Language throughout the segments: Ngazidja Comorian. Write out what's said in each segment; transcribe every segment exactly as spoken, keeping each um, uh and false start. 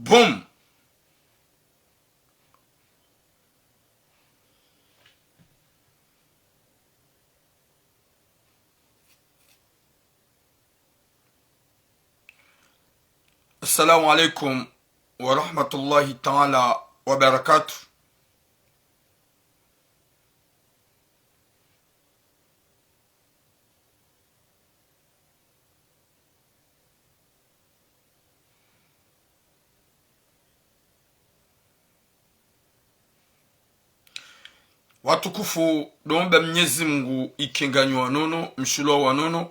Boum. Assalamu alaikum wa rahmatullahi ta'ala wa barakatuh. Watukufu, ndo mba Mnyezi Mungu ikenganyi wa nono, mshulwa wa nono,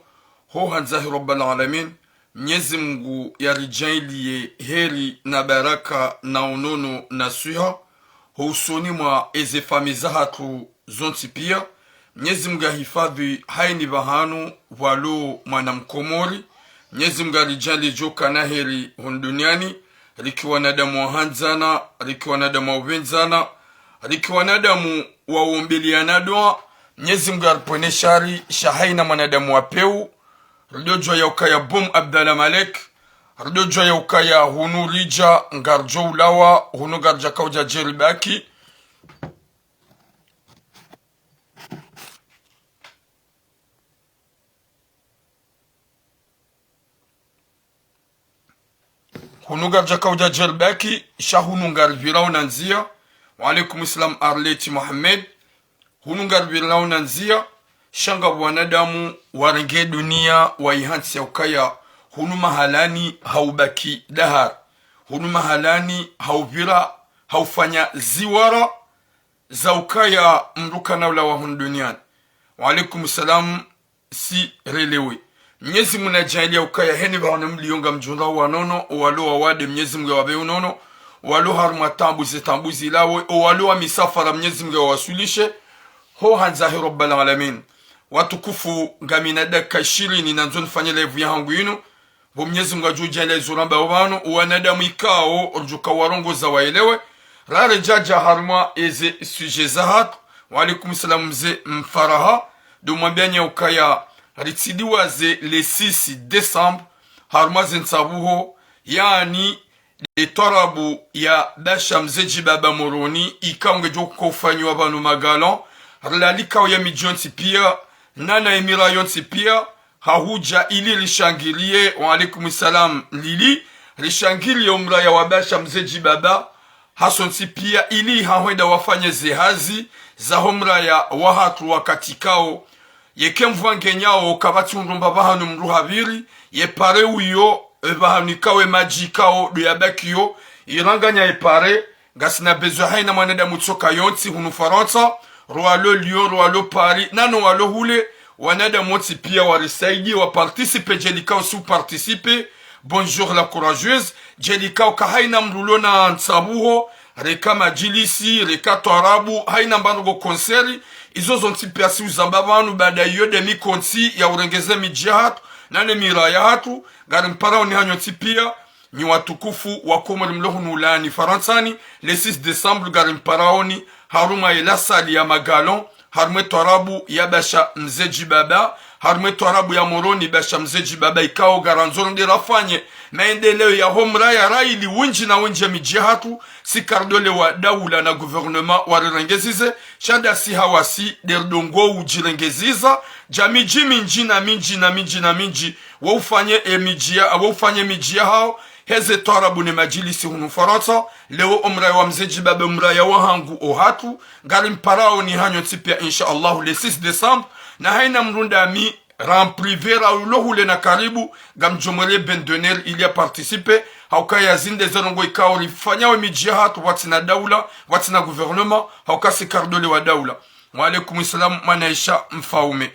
ho handza hi Rabbal Alamin, Mnyezi Mungu yaridjaanliye heri na baraka na unono na swiha, ho usoni mwa eze famiyi zahatru zontsi piya. Mnyezi Mungu yahifadhwi hayina pvahanu pvwalo mwana Mkomori. Mnyezi Mungu yaridjaanliye djo kana heri hunu duniani, rike wanadamu wa handzana, rike wanadamu wa upvendzana, rike wanadamu wa uombeleyana dua. Mnyezi Mungu yaripvwene shari sha hayina mwanadamu wa pewu. Ridjo djuwa ya ukaya boum Abdallah Malek. Ridjo djuwa ya ukaya hunu ridja ngaridjo ulawa, hunu ngaridja kaudja djeli baki. Hunu ngaridja kaudja djeli baki, sha hunu ngaripvirao na ndziya. Wa alaikum salam Arlette Mohamed. Hunu ngaripvirao na ndziya, sha ngapvo wanadamu warenge duniya wayihantsi ya ukaya hunu mahalani haubaki dahar. Hunu mahalani haupvira, haufanya ziwara za ukaya mdru kana ulawa hunu duniani. Wa alaikum salam, si relewe. Mnyezi Mungu nadjaanliye ukaya hayina pvahanu mliyo ngamdjundra wa nono, owalo wawade Mnyezi Mungu yawapve unono, owalo harumwa taabu ze taabu zilawe, owalo wa misafara Mnyezi Mungu yawaswilishe, ho handza hi Rabbal Alamin. Watukufu, ngamina dakika ishirini nandzo nifanye live yahangu yinu, pvo Mnyezi Mungu yadjo djaanliya izo ramba opvanu, owanadamu ikao ridjo kawarongoza waelewe. Rare djadja harumwa eze sujet zahatru. Wa alaikum salam mze Mfaraha. Ndo mwambianyi ya ukaya ritsidiwaze le six décembre harumwa ze ntsabuho, yaani le twarabu ya Basha Mze Djibaba Moroni, ikao ngedjo ufanyiwa pvanu Magalan. Rilalikao ye midji yontsi piya, nana ye miraya yontsi piya, hahudja ili rishangiriye, wa alaikum salam Lili, rishangiriye omraya wa Basha Mze Djibaba, hasontsi piya ili hahwenda wafanye ze hazi zaho mraya wahatru wakati kao. Yeka emvua ngenyao kapvatsi hundru mba pvahanu mdru hapviri, ye pare uyo, e pvahanu ikao emadji ikao ndo yabakiyo, iranganya e pare, ngasina besoin hayina mwanadamu tsoka yontsi hunu Farantsa, rowalo Lyon, rowalo Paris, nano walo hule, wanadamu wontsi piya warisaidie, wa participe, djelikao si u participe, bonjour la courageuse, djelikao ka hayina mdru ulo na ntsabuho, reka madjilisi, reka twarabu, hayina mba ndrongo concert, izo zontsi piya si uzamba pvanu baada iyo nde mikontsi ya urengeze midji yahatru, nane miraya yahatru, ngarimparaoni hanyu ntsi piya, nyi watukufu wa Komori mlo hunu Ulayani Farantsani, le six décembre ngarimparaoni, harumwa ye la salle ya Magalan, harumwa e twarabu ya Basha Mze Djibaba, harumwa e twarabu ya Moroni Basha Mze Djibaba ikao ngarandzo ronde rafanye maendeleo yaho mraya raili wendji na wendji ya midji yahatru, si karidolewa daula na gouvernement warirengezize, sha ndasi hawasi nde ridjo ngo udjirengeziza, dja midji mindji na mindji na mindji na mindji, wo ufanye e midji ya, wo ufanye midji yahao, heze twarabu ne madjilisi hunu Farantsa, leo omraya wa Mze Djibaba omraya wahangu ohatru, ngarimparaoni hanyu ntsi piya, insha Allahu, le six décembre, na hayina mdru ndami, ra en privé, ra ulo hule na karibu, ngamdjo mweleya bande d'honneur ili ya participe, ha ukaya zinde ze ndrongo ikao rifanyao e midji yahatru pvwatsina daula, pvwatsina gouvernement, ha uka si karidolewa daula. Wa alaikum salam, mwana Aisha Mfaume.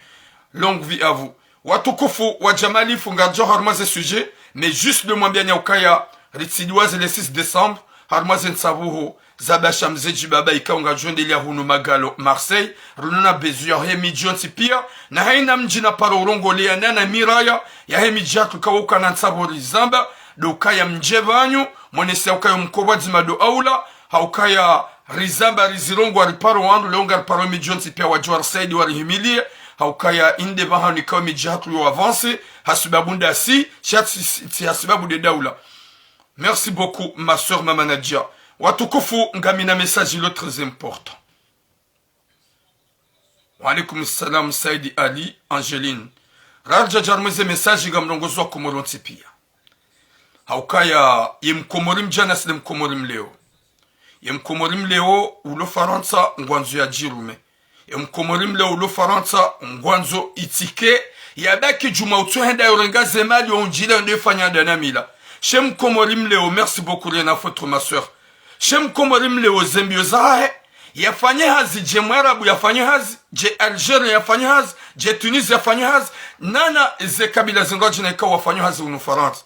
Longue vie à vous. Watukufu wa Jamalifu, ngaridjo harumwa ze sujet, mais juste nde mwambianyi ukaya ritsidiwaze le six décembre, harumwa ze ntsabuho za Basha Mze Djibaba ikao ngazidjo endelea hunu Magalan Marseille, rinu na besoin yahe midji yontsi piya, na hayina mdji na paro urongoleya nana miraya yahe midji yahatru ikao ukana ntsabuho rizamba, ndo ukaya mdje pvanyu, mwonese ukaya mkobwa dzima ndo aula, ha ukaya rizamba rizirongoa riparo wandru, leo ngariparo midji yontsi piya wadjo warisaidie warihimiliye, ha ukaya inde pvahanu ikao midji yahatru yo avance, ha sababu ndasi, sha tsi, tsi, tsi ha sababu nde daula. Merci beaucoup, ma sœur Mama Nadia. Watukufu, ngamina message lo très important. Wa alaikum salam, Saidi Ali, Angeline. Raridja djarumweze message ngamlongozo wa Komori wontsi pia. Haukaya, ye Mkomori mdjana tsi nde Mkomori mleo. Ye Mkomori mleo ulo Farantsa ngwandzo yadjirume. Ye Mkomori mleo ulo Farantsa ngwandzo itike yabaki djumwa utsohenda yorenga ze mali ondjila yonde fanya danamila. She Mkomori mleo, merci beaucoup, rien à foutre, ma sœur. She Mkomori mleo ze mbio zahahe, yafanye hazi, dje Mwarabu yafanye hazi, dje Algérien yafanye hazi, dje Tunisie yafanye hazi, nana ze kabila zindrwadjina ika wafanye hazi hunu Farantsa.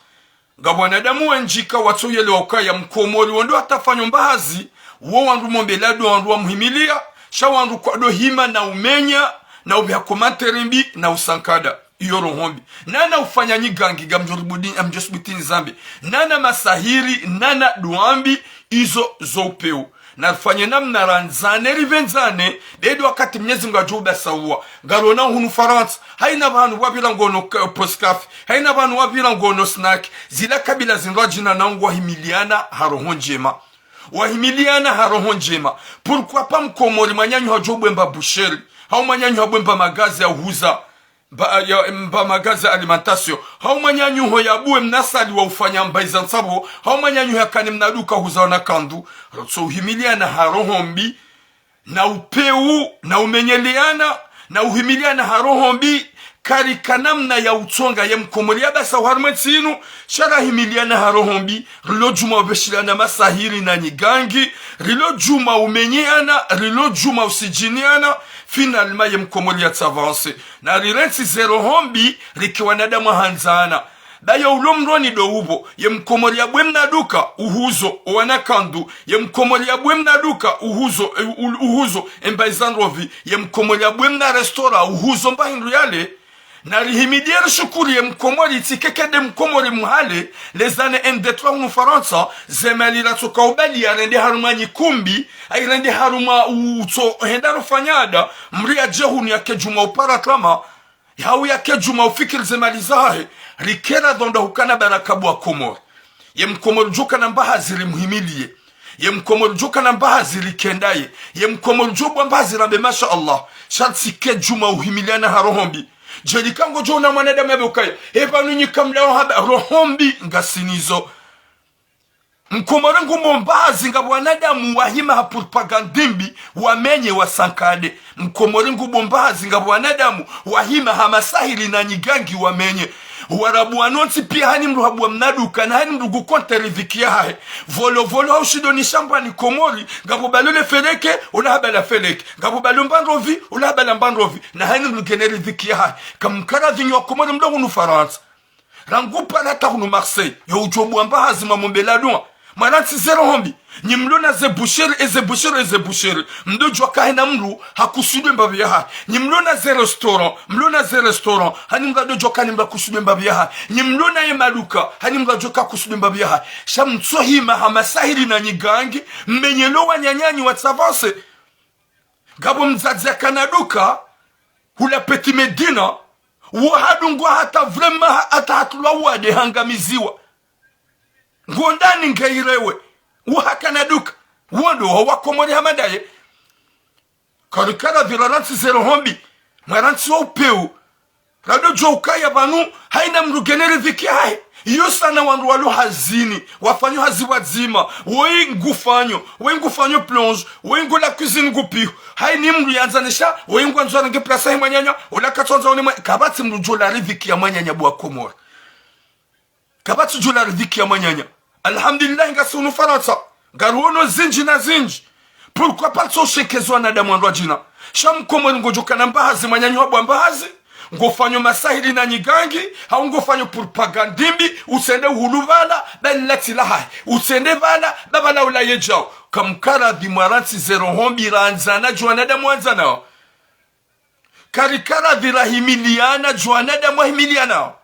Ngapvo wanadamu wendji ka watsoyelewa ukaya Mkomori wondo hata fanyo mba hazi, wo wandru mombelado wandru wamuhimilia, sha wandru kwado hima na umenya, na upveha commentaire mbi, na usankada. Iyo roho mbi. Nana ufanya nyigangi, ngamdjo ribudi, ngamdjo subuti nizambe. Nana masahiri, nana dua mbi, izo zo upeu. Narifanye namna randzane, ripvendzane, be ndo wakati Mnyezi Mngu yadjo ubasauwa. Ngarona hunu Farantsa, haina pvanu wapvira ngono k-, Post Café, haina pvanu wapvira ngono snack, zila kabila zindrwadjina nao ngwahimiliana ha roho ndjema. Wahimiliana ha roho ndjema. Pourquoi pas Mkomori mwananyaho yadjo bwe mba boucherie, hau mwananyaho yabwe mba magazi ya uhuza, mba, ya, mba magazi ya alimentation, hau mwananyaho yabwe mna salle wa ufanya mba iza ntsapvo, hau mwananyaho yakane mna duka huza wana kandu, rotso uhimiliana ha roho mbi, na upeu, na umenyeleana, na uhimiliana ha roho mbi, karika namna ya utsonga ye Mkomori yabasauha harumwa entsi inu, sha rahimiliana ha roho mbi, rilo djumwa upveshiliana masahiri na nyigangi, rilo djumwa umenyeana, rilo djumwa usidjiniana, finalement ye Mkomori yatsa avance. Narirantsi ze roho mbi, rike wanadamu wahandzana. Ba yo ulo mroni ndo upvo, ye Mkomori yabwe mna duka, uhuzo, owana kandu, ye Mkomori yabwe mna duka, uhuzo, e, u-, uhuzo, emba iza ndrovi, ye Mkomori yabwe mna restaurant, uhuzo mba hindru yale. Narihimidie rishukuri ye Mkomori, tsi keke nde Mkomori mhale, les années un deux trois hunu Farantsa, ze mali ratsoka ubali yarende harumwa nyikumbi, ayirende harumwa utso henda rofanya ada, mri yadje hunu yake djumwa upara tama, hau yake djumwa ufikiri ze mali zahahe, rikera dhonda hukana baraka bo wa Komori. Ye Mkomori djo kana mba hazi rimuhimilie. Ye Mkomori djo kana mba hazi rikendaye. Ye Mkomori djo bwa mba hazi rambe masha Allah. Sha tsi ke djumwa uhimiliana ha roho mbi. Dje lika ngodjo ona mwanadamu yabe ukaya, e pvanu nyi kamlao haba, roho mbi ngasinazo. Mkomori ngubwa mba hazi ngapvo wanadamu wahima ha propagande mbi, wamenye wasankade. Mkomori ngubwa mba hazi ngapvo wanadamu wahima ha masahiri na nyigangi wamenye. Warabu wanontsi pia, hani mdru habwa mna duka, na hani mdru ngu konte riziki yahahe. Volo volo hau shindo ni shambani Komori, ngapvo balo le feleke, ola habala feleke. Ngapvo balo mba ndrovi, ola habala mba ndrovi. Na hani mdru ngena riziki yahahe. Kamkara dhinyi wa Komori mlo hunu Farantsa. Rangu pvala hata hunu Marseille, yo udjo bwa mba hazi mwamombela dua. Mwarantsi ze roho mbi. Nyi mlo na ze boucherie, eze boucherie, eze boucherie. Mdo djuwa ka hena mdru hakusudwe mbapvi yahahe. Nyi mlo na ze restaurant, mlo na ze restaurant. Hani mdru ado djuwa ka ni mdru hakusudwe mbapvi yahahe. Nyi mlo na ye maduka, hani mdru adjuwa ka hakusudwe mbapvi yahahe. Sha mtsohima ha masahiri na nyigangi, mmenyelo wananyanyu watsa avance. Ngapvo mdzadze yakana duka, hula Petit Médina, wo hadungwa hata vraiment ha-, hata hatulwa wade hangamiziwa. Ngondani nge irewe, wo hakana duka, wo ndo wa Komori hama ndaye. Karikara pvira rantsi ze roho mbi, mwarantsi wo upeu. Rado djuwa ukaya pvanu, haina mdru ngena riziki yahahe. Iyo sana wandru walo hazini, wafanyo hazi wadzima, woyi ngufanyo, woyi ngufanyo plonge, woyi ngo la cuisine ngupiho. Haini mdru yandzanisha, woyi ngwandzo arenge place yahe mwananya, ola katsandza one mwa-, kapvatsi mdru djo la riziki ya mwananya bo wa Komori. Kapvatsi djo la riziki ya mwananya. Alhamdulillah, ngasi hunu Farantsa. Ngaruono zindji na zindji. Pourquoi pas tso shekeza wanadamu wandrwadjina. Sha Mkomori ngodjo kana mba hazi, mwananyaho habwa mba hazi. Ngofanyo masahiri na nyigangi, hau ngofanyo propagande mbi, utsende uhulu pvala, bali latsi lahahe. Utsende pvala, ba pvala ula yedjao. Kamkara pvi mwarantsi ze roho mbi randzana djo wanadamu wandzanao. Karikara pvi rahimiliana djo wanadamu wahimilianao.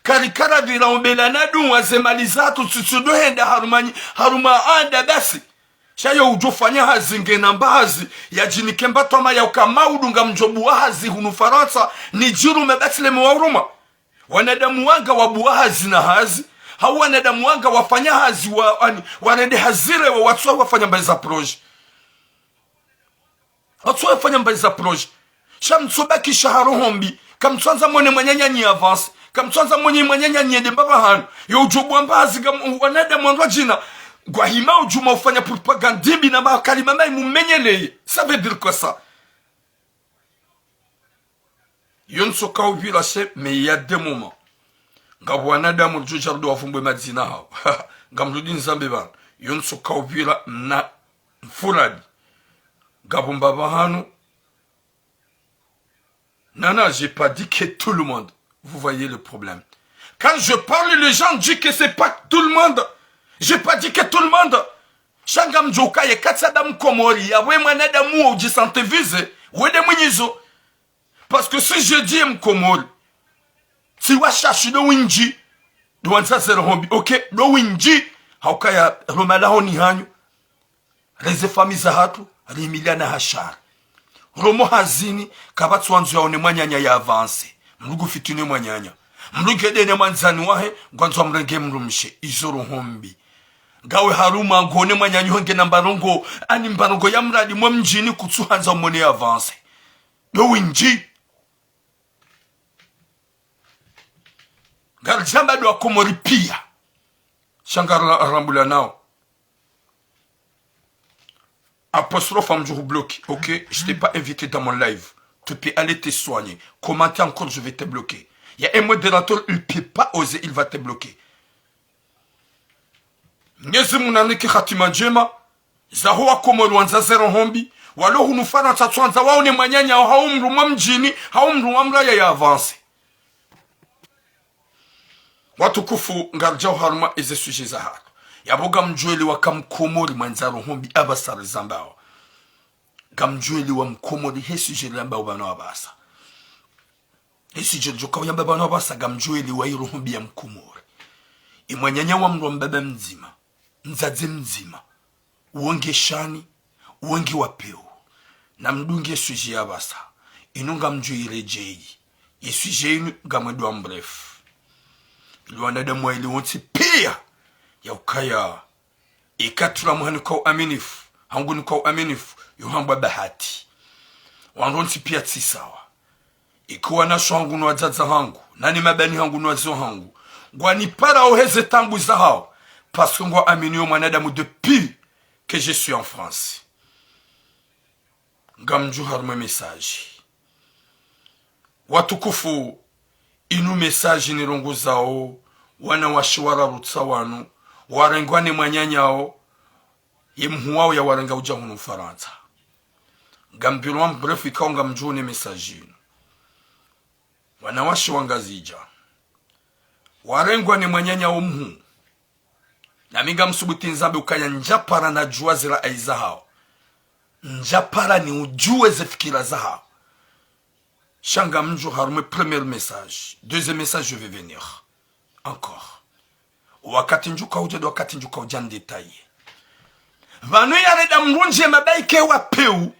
Karikara pvi raombelana dua ze mali zahatru tsitsu ndo henda harumwa nyi-, harumwa anda basi. Sha yo udjo fanya hazi ngena mba hazi, yadjinike mba twama ya uka maudu ngamdjo bwa hazi hunu Farantsa, nidjirume basi le mwa uruma. Wanadamu wanga wabwa hazi na hazi, Hau wanadamu wanga wafanya hazi wa, ani, warende hazi rewa, watsuwa wafanya mbayi za projet. Watsuwa wafanya mbayi za projet. Sha mtsobakisha ha roho mbi. Kamtsuandza mwone mwananyanyu ya avance. Kamtsuandza mwone mwananyanyu yende mbapvi hanu. Yo udjo bwamba hazi ngam, wanadamu wandru wadjina. Ngwahima udjuma ufanya propagande mbi na makalima mayi mumenyeleye. Ça veut dire quoi ça? Yo ntsoka upvira she, mais il y a des moments. Ngapvo wanadamu ridjodja ridjo wavumbwe madzina hawo. Ngamrudi nizambe pvanu. Yo ntsoka upvira na mfuradi. Ngapvo mbapvi hanu. Non, non, j'ai pas dit que tout le monde. Vous voyez le problème. Quand je parle, les gens disent que c'est pas tout le monde. J'ai pas dit que tout le monde. Sha ngamdjo ukaya katsi nda mkomori, ya we mwanadamu wo udjisente visé, we nde mwinyi zo. Parce que si je dis mkomori, tsi washashi ndo windji, ndo wandza ze roho mbi, ok, ndo windji, ha ukaya ro malahoni hanyu, reze famiyi zahatru, rihimiliana ha shari. Ro mo hazini, kapvatsi wandzo yaone mwananya ya avance. Mdru ngu fitini mwananya. Mdru ngende ne mwandzani wahe, ngwandzo amrenge mdrumshe, izo roho mbi. Ngawe harumwa ngone mwananyaho ngena mbarongo, ani mbarongo ya mradi mwa mdjini kutsuhandza umone ya avance. Ndo windji. Ngaridjamba ndo wakomori piya. Sha ngara, rambula nawo. Apostrophe, ngamdjo hubloquer. Ok, je t'ai pas invité dans mon live. Tu peux aller te soigner. Commenter encore, je vais te bloquer. Il y a un modérateur, il peut pas oser, il va te bloquer. Mnyezi Mungu nanike hatima ndjema. Zaho wakomori wandza ze roho mbi. Walo hunu Farantsa tsuandza waone mwananyawo hau mdru mwa mdjini, hau mdru wa mraya ya avance. Watukufu, ngaridjao harumwa eze sujet zahatru. Yapvo ngamdjuelewa ka mkomori mwandza roho mbi apvasa rizambao. Ngamdjuelewa mkomori he sujet rizambao pvanu apvasa. He sujet ridjoka uyamba pvanu apvasa ngamdjuelewa i roho mbi ya mkomori. I mwananya wa mdru wa mbaba mdzima, mdzadze mdzima. Wo nge shani, wo nge wa pewu. Namdunge sujet ya apvasa. Inu ngamdjo iredjeyi. Ye sujet inu ngamwendo en bref. Ili wanadamu waelewe wontsi piya. Ya ukaya. Ika tula mwaha nikao uaminifu. Hangu nikao uaminifu. Yo hambwa bahati. Wandru wontsi piya tsi sawa. Ika wanashe hangu no wadzadze hangu, nani mabani hangu no wazo hangu, ngwaniparao heze taabu zahawo, parce que ngwaaminiyo mwanadamu depuis que je suis en France. Ngamdjo harumwa message. Watukufu, inu message nirongozao, wanawashe wararu tsawanu, warengwa ne mwananyawo, ye mhuu wawo yawarenga udja hunu Farantsa. Ngambirwa en bref ikao ngamdjo ne message inu. Wanawashe wa Ngazidja. Warengwa ne mwananyawo mhuu. Nami ngamsubuti nizambe ukaya ndjapara nadjuwa zira ayi zahawo. Ndjapara niudjuwe ze fikira zahawo. Sha ngamdjo harumwa premier message. Deuxième message, je vais venir. Encore. Wakati ndjuka udja, wakati ndjuka udja ndetaye. Pvanu yarenda mdru ndjema baike wa pewu,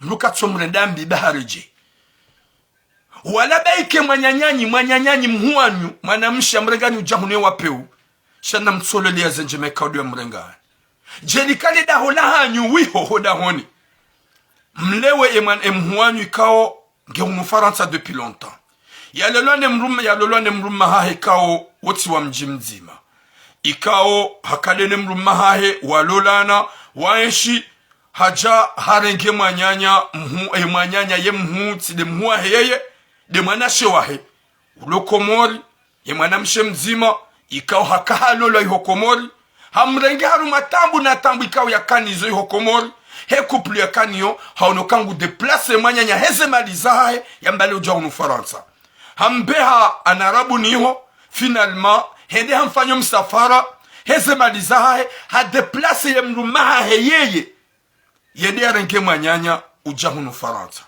mdru katsomrenda mbi baharedje. Wala baike mwananyanyu, mwananyanyu mhuu wanyu, mwanamshe amrengani udja hunu ye wa pewu. Sha namtsolole ya ze ndjema ikao ndo yamrengani. Djeli kale daho lahanyu wiho ho dahoni. Mlewe ye mwan-, ye mhuu wanyu ikao nge hunu Farantsa depuis longtemps. Yalolwa ne mdrume, yalolwa ne mdrume hahe ikao wo tsi wa mdji mdzima. Ikao hakale ne mdrume hahe, walolana, waenshi, hadja harenge mwananya, mhuu, ye mwananya ye mhuu, tsi nde mhuu wahe yeye, nde mwanashe wahe. Ulo Komori, ye mwanamshe mdzima, ikao haka halolwa iho Komori, hamrenge harumwa taabu na taabu ikao yakanazo iho Komori, he couple yakanayo, haono ka ngu déplacer mwananya heze mali zahahe, yambale udja hunu Farantsa. Hambeha anarabu niho, finalement, hende hamfanyo msafara, heze mali zahahe, ha déplacer ye mdrume hahe yeye. Yende yarenge mwananya udja hunu Farantsa.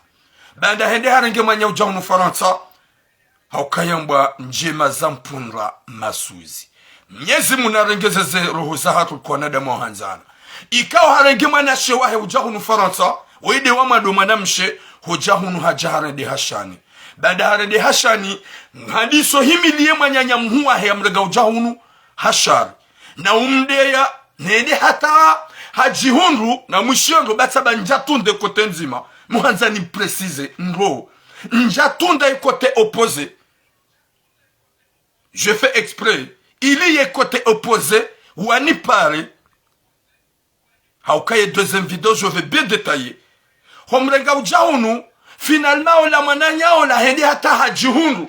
Baanda hende harenge mwananya udja hunu Farantsa, ha ukaya mbwa ndjema za mpundra masuzi. Mnyezi Mungu narengeze ze roho zahatru kwa wanadamu wahandzana. Ikao harenge mwanashe wahe udja hunu Farantsa, weye nde wa mwando mwanamshe, hudja hunu hadja harende hashani. Baanda harende hashani, ngadiso himiliye mwananya mhuu wahe yamrenga udja hunu, hashari. Na umdeya, nende hata hadjihundru, na mwishiyo ndo batsa ba ndjatunde côté ndzima. Muhandza ni préciser, ndo. Ndjatunda ye côté opposé. Je fais exprès. Ili ye côté opposé, wanipare. Hauka ye deuxième vidéo, je vais bien détailler. Ho mrenga udja hunu, finalement, ola mwananya ola hende hata hadjihundru,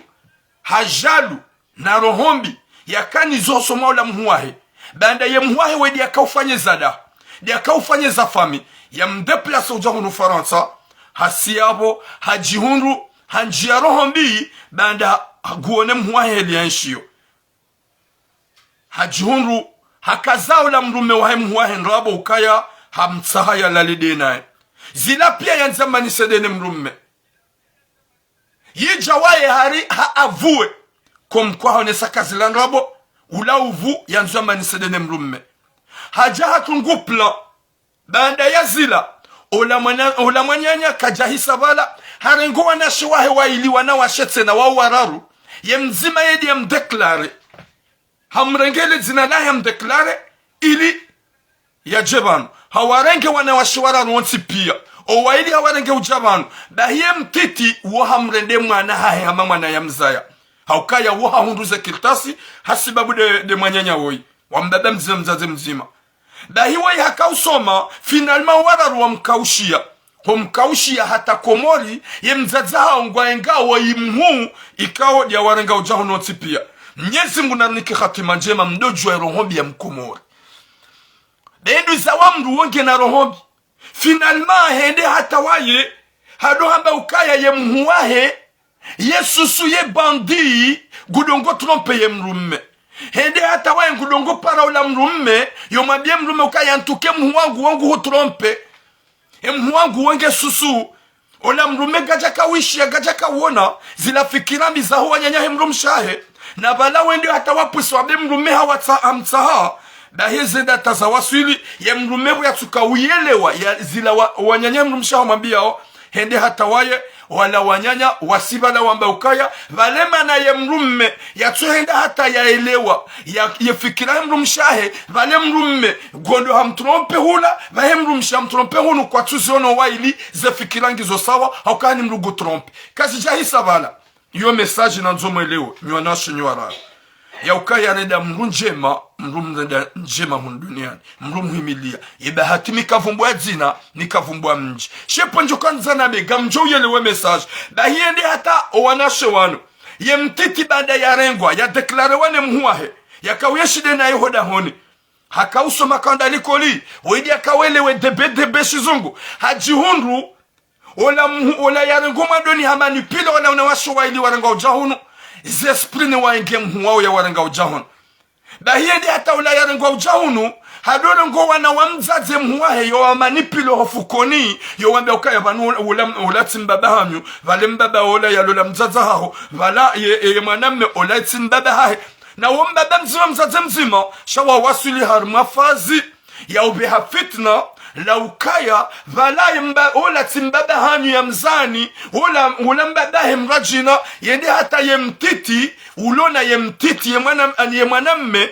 hadjalu, na roho mbi, yakana izo hosoma ola mhuu wahe. Baanda ye mhuu wahe we ndiye yakaufanya zada, ndiye yakaufanya za fami, yamdéplacer udja hunu Farantsa, hasiya pvo, hadjihundru, handjiya roho mbi, baanda haguone mhuu wahe heli yaenshiyo. Hadjihundru, hakaza ola mdrume wahe mhuu wahe ndrabo ukaya, hamtsaha yalale ndaye naye. Zila piya yandzo amanise ndaye ne mdrume. Yidja waye hari ha avouer. Comme quoi haonesa ka zila ndrabo, ula uvu yandzo amanise ndaye ne mdrume. Hadja hatungu plan. Baanda ya zila, ola mwana, ola mwananya kadjahisa pvala, harenge wanashe wahe waili wanawashe tsena wao wararu, ye mdzima ye ndiye yamdéclarer. Hamrenge le dzina lahe yamdéclarer, ili yadje pvanu. Hawarenge wanawashe wararu wontsi piya. Owaili hawarenge udja pvanu. Bahi ye mtiti wo hamrende mwana hahe hama mwana yamzaya. Haukaya wo hahundru ze kartasi, hasibabu nde, nde mwananya woyi. Wa mbaba mdzima, mdzadze mdzima. Bahi woyi hakausoma, finalement wararu wamkaushiya. Homkaushiya hata Komori, ye mdzadze hawo ngwaenga woyi mhuu, ikao ndiye yawarenga udja hunu wontsi piya. Mnyezi Mngu narinike hatima ndjema, mdodjuwa ye roho mbi ya mkomori. Be nduza wa mndru wo ngena roho mbi. Finalement, hende hata waye, hado hamba ukaya ye mhuu wahe, ye susu ye bandit, ngudongo tromper ye mdrume. Hende hata waye ngudongo para ola mdrume, yomwambiye mdrume ukaya ntuke mhuu wangu wo nguhutromper. E mhuu wangu wo nge susu. Ola mdrume kadjakawishiya, kadjakawona, zila fikira mbi zaho wananya he mdrumshe wahe. Na pvala wende hata wapvwisa wabe mdrume hawatsa, hamtsaha. Bahi ze data zawaswili, ye mdrume pvo yatsuka uyelewa, ya zila wa, wananya he mdrumshe wahe wamwambiyao, hende hata waye, wala wananya, wasi pvala wamba ukaya, pvale mana ye mdrume, yatsuhenda hata yaelewa, ya, ye fikira he mdrumshe wahe, pvale mdrume, ngondo hamtromper hula, pvahe mdrumshe hamtromper hunu kwatsuziona waili, ze fikira ngizo sawa, hauka ni mdru ngutromper. Kazidjahisa pvala. Iyo message nandzo mwelewe, nyi wanashe nyi wararu. Ya ukaya renda mdru ndjema, mdru mrenda ndjema hunu duniani, mdru muhimiliya. Ye bahati mi kavumbwa dzina, mi kavumbwa mdji. She pvo ndjo kandza na be, ngamdjo uyelewe message. Bahi yende hata owanashe wanu. Ye mtiti baanda yarengwa, yadéclarewa ne mhuu wahe. Yakauyeshi ndaye naye ho dahoni. Hakausoma kanda likoli, woyi ndiye yakawelewe debe debe shizungu. Hadjihundru, ola mhu-, ola yarengwa mwandoni hamanipuler ola wanawashe waili warengwa udja hunu. Ze esprit ni waenge mhuu wawo yawarenga udja hunu. Bahi yende hata ola yarengwa udja hunu, hadorengwa wana wa mdzadze mhuu wahe yowamanipuler ho fukoni, yowambia ukaya pvanu ola, ola, ola tsi mbaba hanyu, pvale mbaba ola yalola mdzadze haho, pvala ye, ye, ye mwanamme ola tsi mbaba hahe. Na wo mbaba mdzima mdzadze mdzima, sha wawaswili harumwa phase ya ubeha fitna, la ukaya, pvala ye mba-, ola tsi mbaba hanyu yamzani, ola, ola mbaba he mradjina, yende hata ye mtiti, ulona ye mtiti, ye mwana, ani ye mwanamme,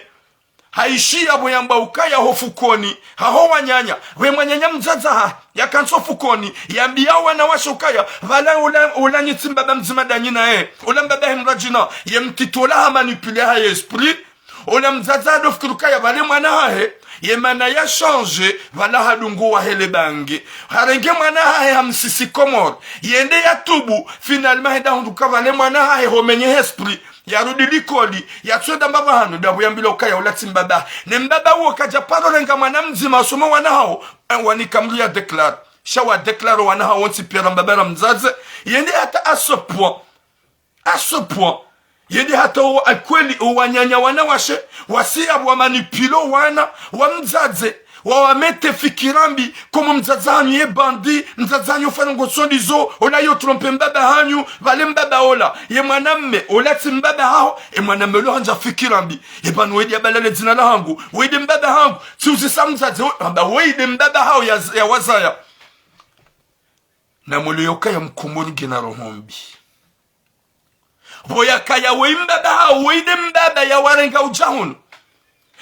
haishiya pvo yamba ukaya ho fukoni, haho wananya, we mwananya mdzadze ha, yakantsi ho fukoni, yambiya wanawashe ukaya, pvala ola, ola nyi tsi mbaba mdzima nda nyi naye, ola mbaba he mradjina, ye mtiti ola hamanipuler hahe esprit, ola mdzadze hado fikiri ukaya pvale mwana hahe, ye mana ya changer, pvala hadungu wahe le bange. Harenge mwana hahe hamsisi Komori. Yende yatubu, finalement henda hundru uka pvale mwana hahe homenye he esprit. Yarudi likoli, yatsuhenda mbapvi hanu, ndapvo yambilwa ukaya ola tsi mbaba. Ne mbaba wo kadja paro renga mwana mdzima asome wana hawo, eh, wanika mdru yadéclarer. Sha wadéclarer wana hawo wontsi piya ra mbaba ra mdzadze. Yende hata à ce point. À ce point, yende hata o, a kweli, o wananya wanawashe, wasiya wamanipuler wana wa mdzadze, wawamettre fikira mbi, comme mdzadze hanyu ye bandit, mdzadze hanyu ufanya ngo sondi zo, ola yo tromper mbaba hanyu, pvale mbaba ola, ye mwanamme, ola tsi mbaba haho, e mwanamme ola handza fikira mbi, e pvanu woyi ndiye yabalale dzina lahangu, woyi nde mbaba hangu, tsi uzisa mdzadze, o, hamba woyi nde mbaba haho ya, yawazaya. Na mwelewe ukaya mkomori ngena roho mbi. Pvo yakaya woyi mbaba hawo, woyi nde mbaba yawarenga udja hunu.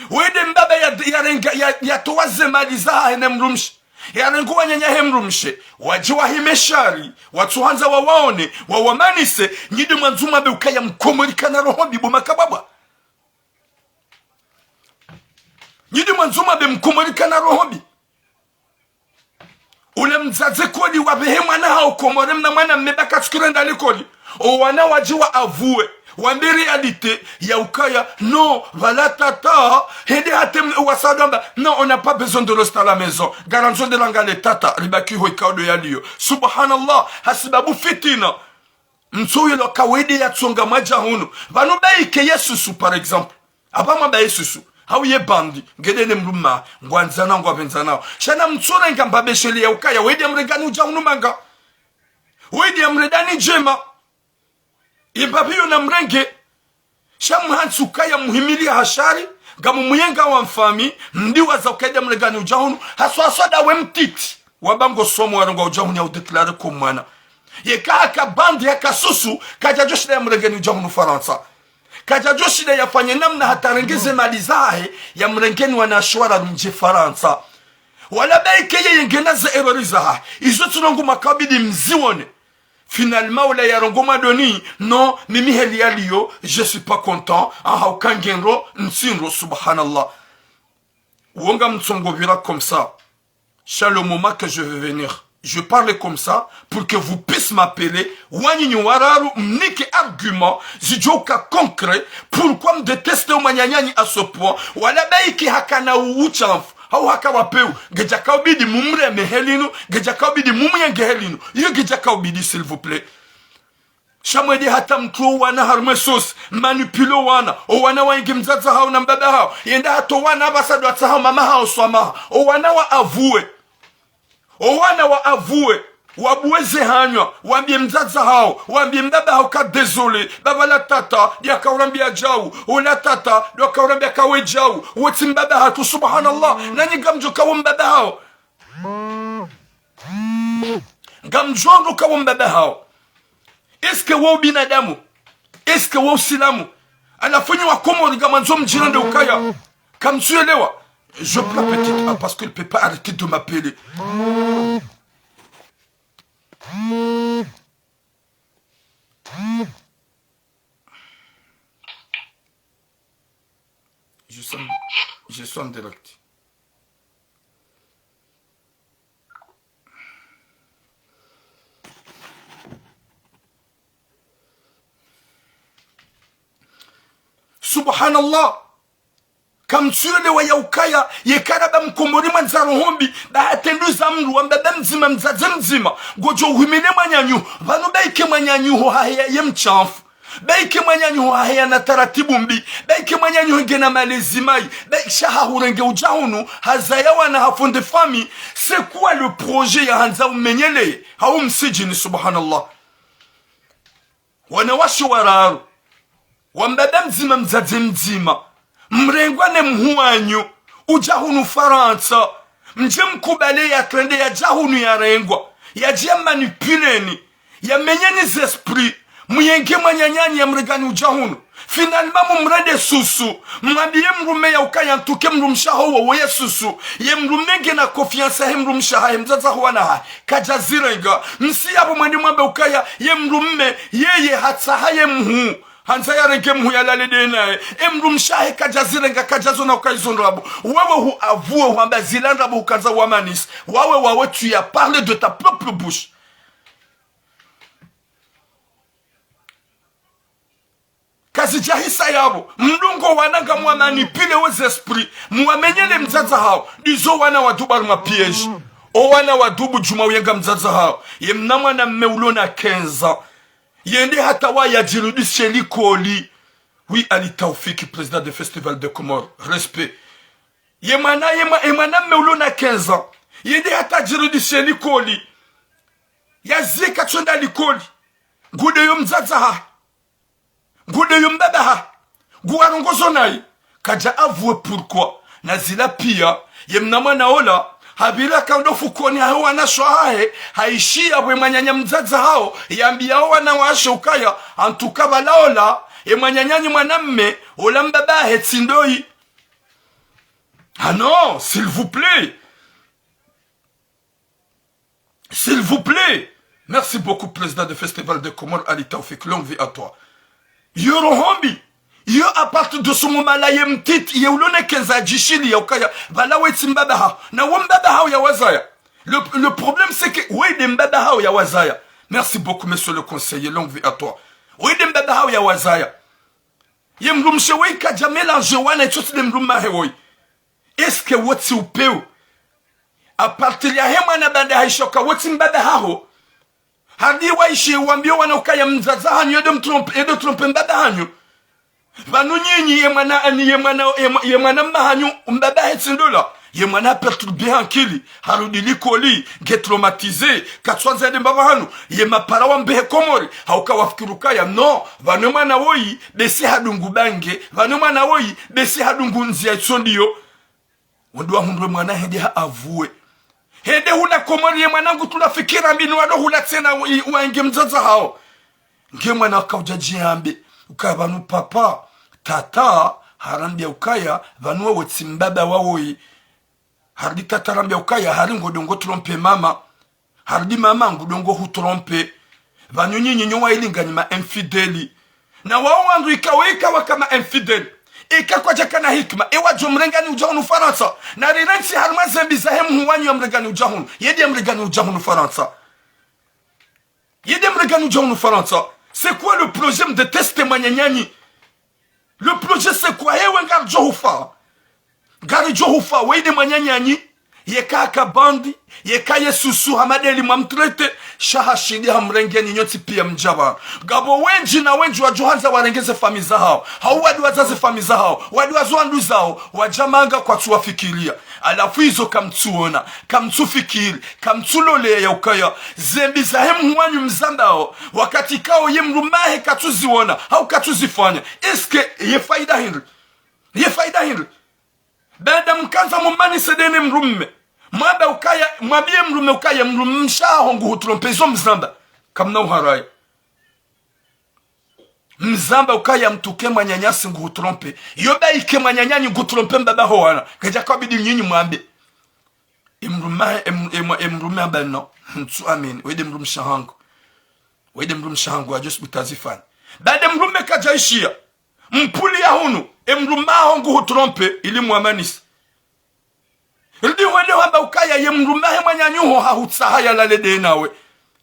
Wende mbaba ya, ya renga, ya, ya towa ze mali zahahe ne mdrumshe. Ya renga wananya he mdrumshe. Wadje wahime shari. Watsuhandza wawaone. Wawamanise. Nyi nde mwandzo mwambe ukaya mkomori kana roho mbi bo makabwabwa. Nyi nde mwandzo mwambe mkomori kana roho mbi. Ule mdzadze koli wapvehe mwana haho Komori, mna mwana mme ba katsuhurenda likoli. O wana wadje wa avoué, wambe réalité ya ukaya, non, pvala tata, hende hata m-, wasadwamba, non, on n'a pas besoin de rester à la maison. Ngarandzo nde rangalie tata, ribaki ho ikao ndo yaliyo. Subhanallah, hasibabu fitina. Mtsoyelo kawaida ya tsonga mwadja hunu. Pvanu baike ye susu, par exemple. Apva mwa baike susu. Hau ye bandi. Ngende ne mdrume. Ngwandzana, ngwapvendzanao. Sha namtsurenga mbapveshele ya ukaya. Wende mrengani udja hunu manga. Wende mrendani djema. Imbapvi yo namrenge. Sha muhantsi ukaya muhimili ha shari, ngamumuyenga wa mfami, mdiwaza ukaya mrengani udja hunu, haswa haswa ndawe mtiti. Wamba ngo somo warongoa udja hunu ya udéclarer ko mwana. Yeka haka bandi haka susu, kadjadjo shinda ya mrengeni udja hunu Farantsa. Kadjadjo shinda yafanye namna hata renge ze mali zahe, ya mrengeni wanashe wararu mdje Farantsa. Wala baike yeye ngena ze erreur zahahe. Izo tsi ndrongoo makabidi mzione. Finalement, ola yarongoa mwandoni, non, mimi heli yaliyo, je suis pas content, aha, uka ngendro, ntsindro, subhanallah. Wo ngamtsongo pvira comme ça. Sha le moment que je vais venir, je parle comme ça pour que vous puissiez m'appeler, wanyinyi wararu, mnike argument, zidjoka concret, pourquoi mdétestez mwananyanyu à ce point, wala baike hakana u-, utshafu. Hau haka wa peu, ngedjaka ubidi mumreme heli nu, ngedjaka ubidi mumuyenge heli nu. Iyo ngedjaka ubidi, s'il vous plaît. Sha mwende hata mtruo wana harumwa e sosi, manipuler o wana, o wana wayenge mdzadze hawo na mbaba hawo, yenda hata o wana apvasa ndo watsaha o mama hawo swamaha, o wana wa avoué. O wana wa avoué, wabuwe ze hanyo, wambie mdzadze hawo, wambie mbaba hawo ka désolé, ba pvala tata, ndiye akaurambia djau, ola tata, ndo akaurambia kawe djau, wo tsi mbaba hatru, subhanallah, nanyi ngamdjo kawo mbaba hawo. Ngamdjo ndo kawo mbaba hawo. Est-ce que wo ubinadamu? Est-ce que wo usilamu? Halafu nyi wa Komori ngamwandzo mdjirende ukaya. Kamtsuelewa. Je pleure petit, ah, parce qu'elle peut pas arrêter de m'appeler. Je suis en, je suis en direct. Subhanallah. Kamtsuelewa ya ukaya, yeka raba mkomori mwandza roho mbi, ba hatrende za mdru, wa mbaba mdzima, mdzadze mdzima, ngodjo uhimile mwananyaho, pvanu baike mwananyaho haheya ye mtshafu. Baike mwananyaho haheya na taratibu mbi. Baike mwananyaho ngena malezi mayi. Baike sha hahurenge udja hunu, hazaya wana, hafonde famille. C'est quoi le projet yahandza umenyeleye? Hau msidjini, subhanallah. Wanawashe wararu. Wa mbaba mdzima, mdzadze mdzima. Mrengwa ne mhuu wanyu. Udja hunu Farantsa. Mdje mkubali yatrende yadja hunu yarengwa. Yadje yamanipuleni. Yamenyeni ze esprit. Muyenge mwananyanyu yamrengani udja hunu. Finalement mumrende susu. Mwambie mdrume ya ukaya ntsuke mdrumshe haho wo ye susu. Ye mdrume ngena confiance he mdrumshe hahe, mdzadze haho wana hahe. Kadjazirenga. Msi yapvo mwende mwambe ukaya ye mdrume yeye hatsaha ye mhuu. Handza yarenge mhuu yalale nde naye. E mdrumshe hahe kadjazirenga, kadjazona ukaya izo ndrabo. Wewe hu avoué, hwamba zila ndrabo hukandza wamanise. Wawe, wawe, tu as parlé de ta propre bouche. Kazidjahisa yapvo, mdungo wana ngamwamanipule wo ze esprit, mwamenyele mdzadze hawo, ndizo wana wadubu harumwa piège. O wana wadubu djuma uyenga mdzadze hawo, ye mna mwana mme ulo na quinze ans. Yende hata wa yadjirudishe likoli. Oui, Ali Taoufik, président de Festival de Comores, respect. Ye mwana, ye mwa-, ye mwana mme ulo na quinze ans. Yende hata yadjirudishe likoli. Yazika tsonda likoli. Ngude yo mdzadze hahe. Ngude yo mbaba hahe. Nguwarongozo naye. Kadja avoué pourquoi. Na zila pia, ye mna mwana ola, hapvira kaundo fukoni hahe wanashe wahahe, haishiya pvwe mwananya mdzadze hawo, yambia o wanawashe ukaya, en tout cas pvala ola, e mwananyanyu mwana mme, ola mbaba hahe tsi ndoyi. Ah non, s'il vous plaît. S'il vous plaît. Merci beaucoup, président de Festival de Comores, Ali Taoufik. Longue vie à toi. Iyo roho mbi. Iyo à partir de ce moment-là, ye mtiti, ye ulone kenza djishili ya ukaya, pvala wetsi mbaba haho. Na wo mbaba haho ya wazaya. Le, le problème, c'est que, weye nde mbaba haho ya wazaya. Merci beaucoup, monsieur le conseiller. Longue vie à toi. Weye nde mbaba haho ya wazaya. Ye mdrumshe woyi kadja mélanger wana, itso tsi nde mdrumme hahe woyi. Est-ce que wotsi upeo? À partir yahe mwana baanda haishiya uka wotsi mbaba haho. Harudi waishiye wambiye wana ukaya mdzadze hanyu yende mtrompe, yende trompe mbaba hanyu. Pvanu nyinyi ye mwana, ani ye mwana, ye mwa-, ye mwana mma hanyu mbaba hahe tsi ndola. Ye mwana perturbé ankili, harudi likoli, nge traumatisé, katswandza yende mbapvi hanu, ye mapara wa mbehe Komori, hauka wafikiri ukaya, non, pvanu mwana woyi, besi hadungu bange, pvanu mwana woyi, besi hadungu ndziya itso ndiyo. Wende wahundre mwana hende ha avoué. Hende hula Komori ye mwana ngutsula fikira mbi ni wado hula tsena wa-, waenge mdzadze haho. Nge mwana kaudja djiyambe. Ukaya pvanu papa, tata, harambiya ukaya, pvanu wewe tsi mbaba wawoyi. Harudi tata harambiya ukaya, hari ngodjo ngo trompe mama. Harudi mama ngudjo ngo hu trompe. Pvanu nyinyi nyo wayili nganyi ma infidèles. Na wawo wandru ika wo ika waka ma infidèles. Ika kwadjakana hikima. Ewa djo mrenga ni udja hunu Farantsa. Na rirentsi harimwa zembi zahe mhuu wanyu ya mrenga ni udja hunu. Yedi ya mrenga ni udja hunu Farantsa. Yedi ya mrenga ni udja hunu Farantsa. C'est quoi le projet? Mdéteste mwananyanyu. Le projet c'est quoi? Ewe ngaridjo hufa. Ngaridjo hufa, weye nde mwananyanyu. Yeka haka bandi, yeka ye susu hama ndeli mwa mtraité, sha hashindi hamrenge ni nyontsi piya mdja pvanu. Ngapvo wendji na wendji wadjo handza warenge ze famille zahawo. Hau wadi wadza ze famille zahawo. Wadi wazo wandru zawo. Wadja manga kwatsu wafikiriya. Halafu izo kamtsuona, kamtsufikiri, kamtsuloleya ukaya, zembi zahe mhuu wanyu mzambao, wakati kao ye mdrumme hahe katsuziona, hau katsuzifanya. Est-ce que ye faida hindri? Ye faida hindri? Baanda mkandza mumanise ndene mdrumme. Mwambe ukaya, mwambiye mdrumme ukaya mdrumshe haho nguhutrompe izo mzamba. Kamna uharaya. Mzamba ukaya mtru ke mwananyasi nguhutrompe. Yo ba ike mwananyanyu nguhutrompe mbaba ho wana. Kadja kabidi nyinyi mwambe. Emdrumme, em-, em-, emdrumme amba non. Ntsu amini. Weye nde mdrumshe hangu. Weye nde mdrumshe hangu, adjo subutu azifanye. Baanda emdrumme kadja ishiya. Mpvuliya hunu. Emdrumme haho nguhutrompe. Ili mwamanise. Rudi hwende hwamba ukaya ye mdrumme hahe mwananyaho hahutsaha yalale nde nawe.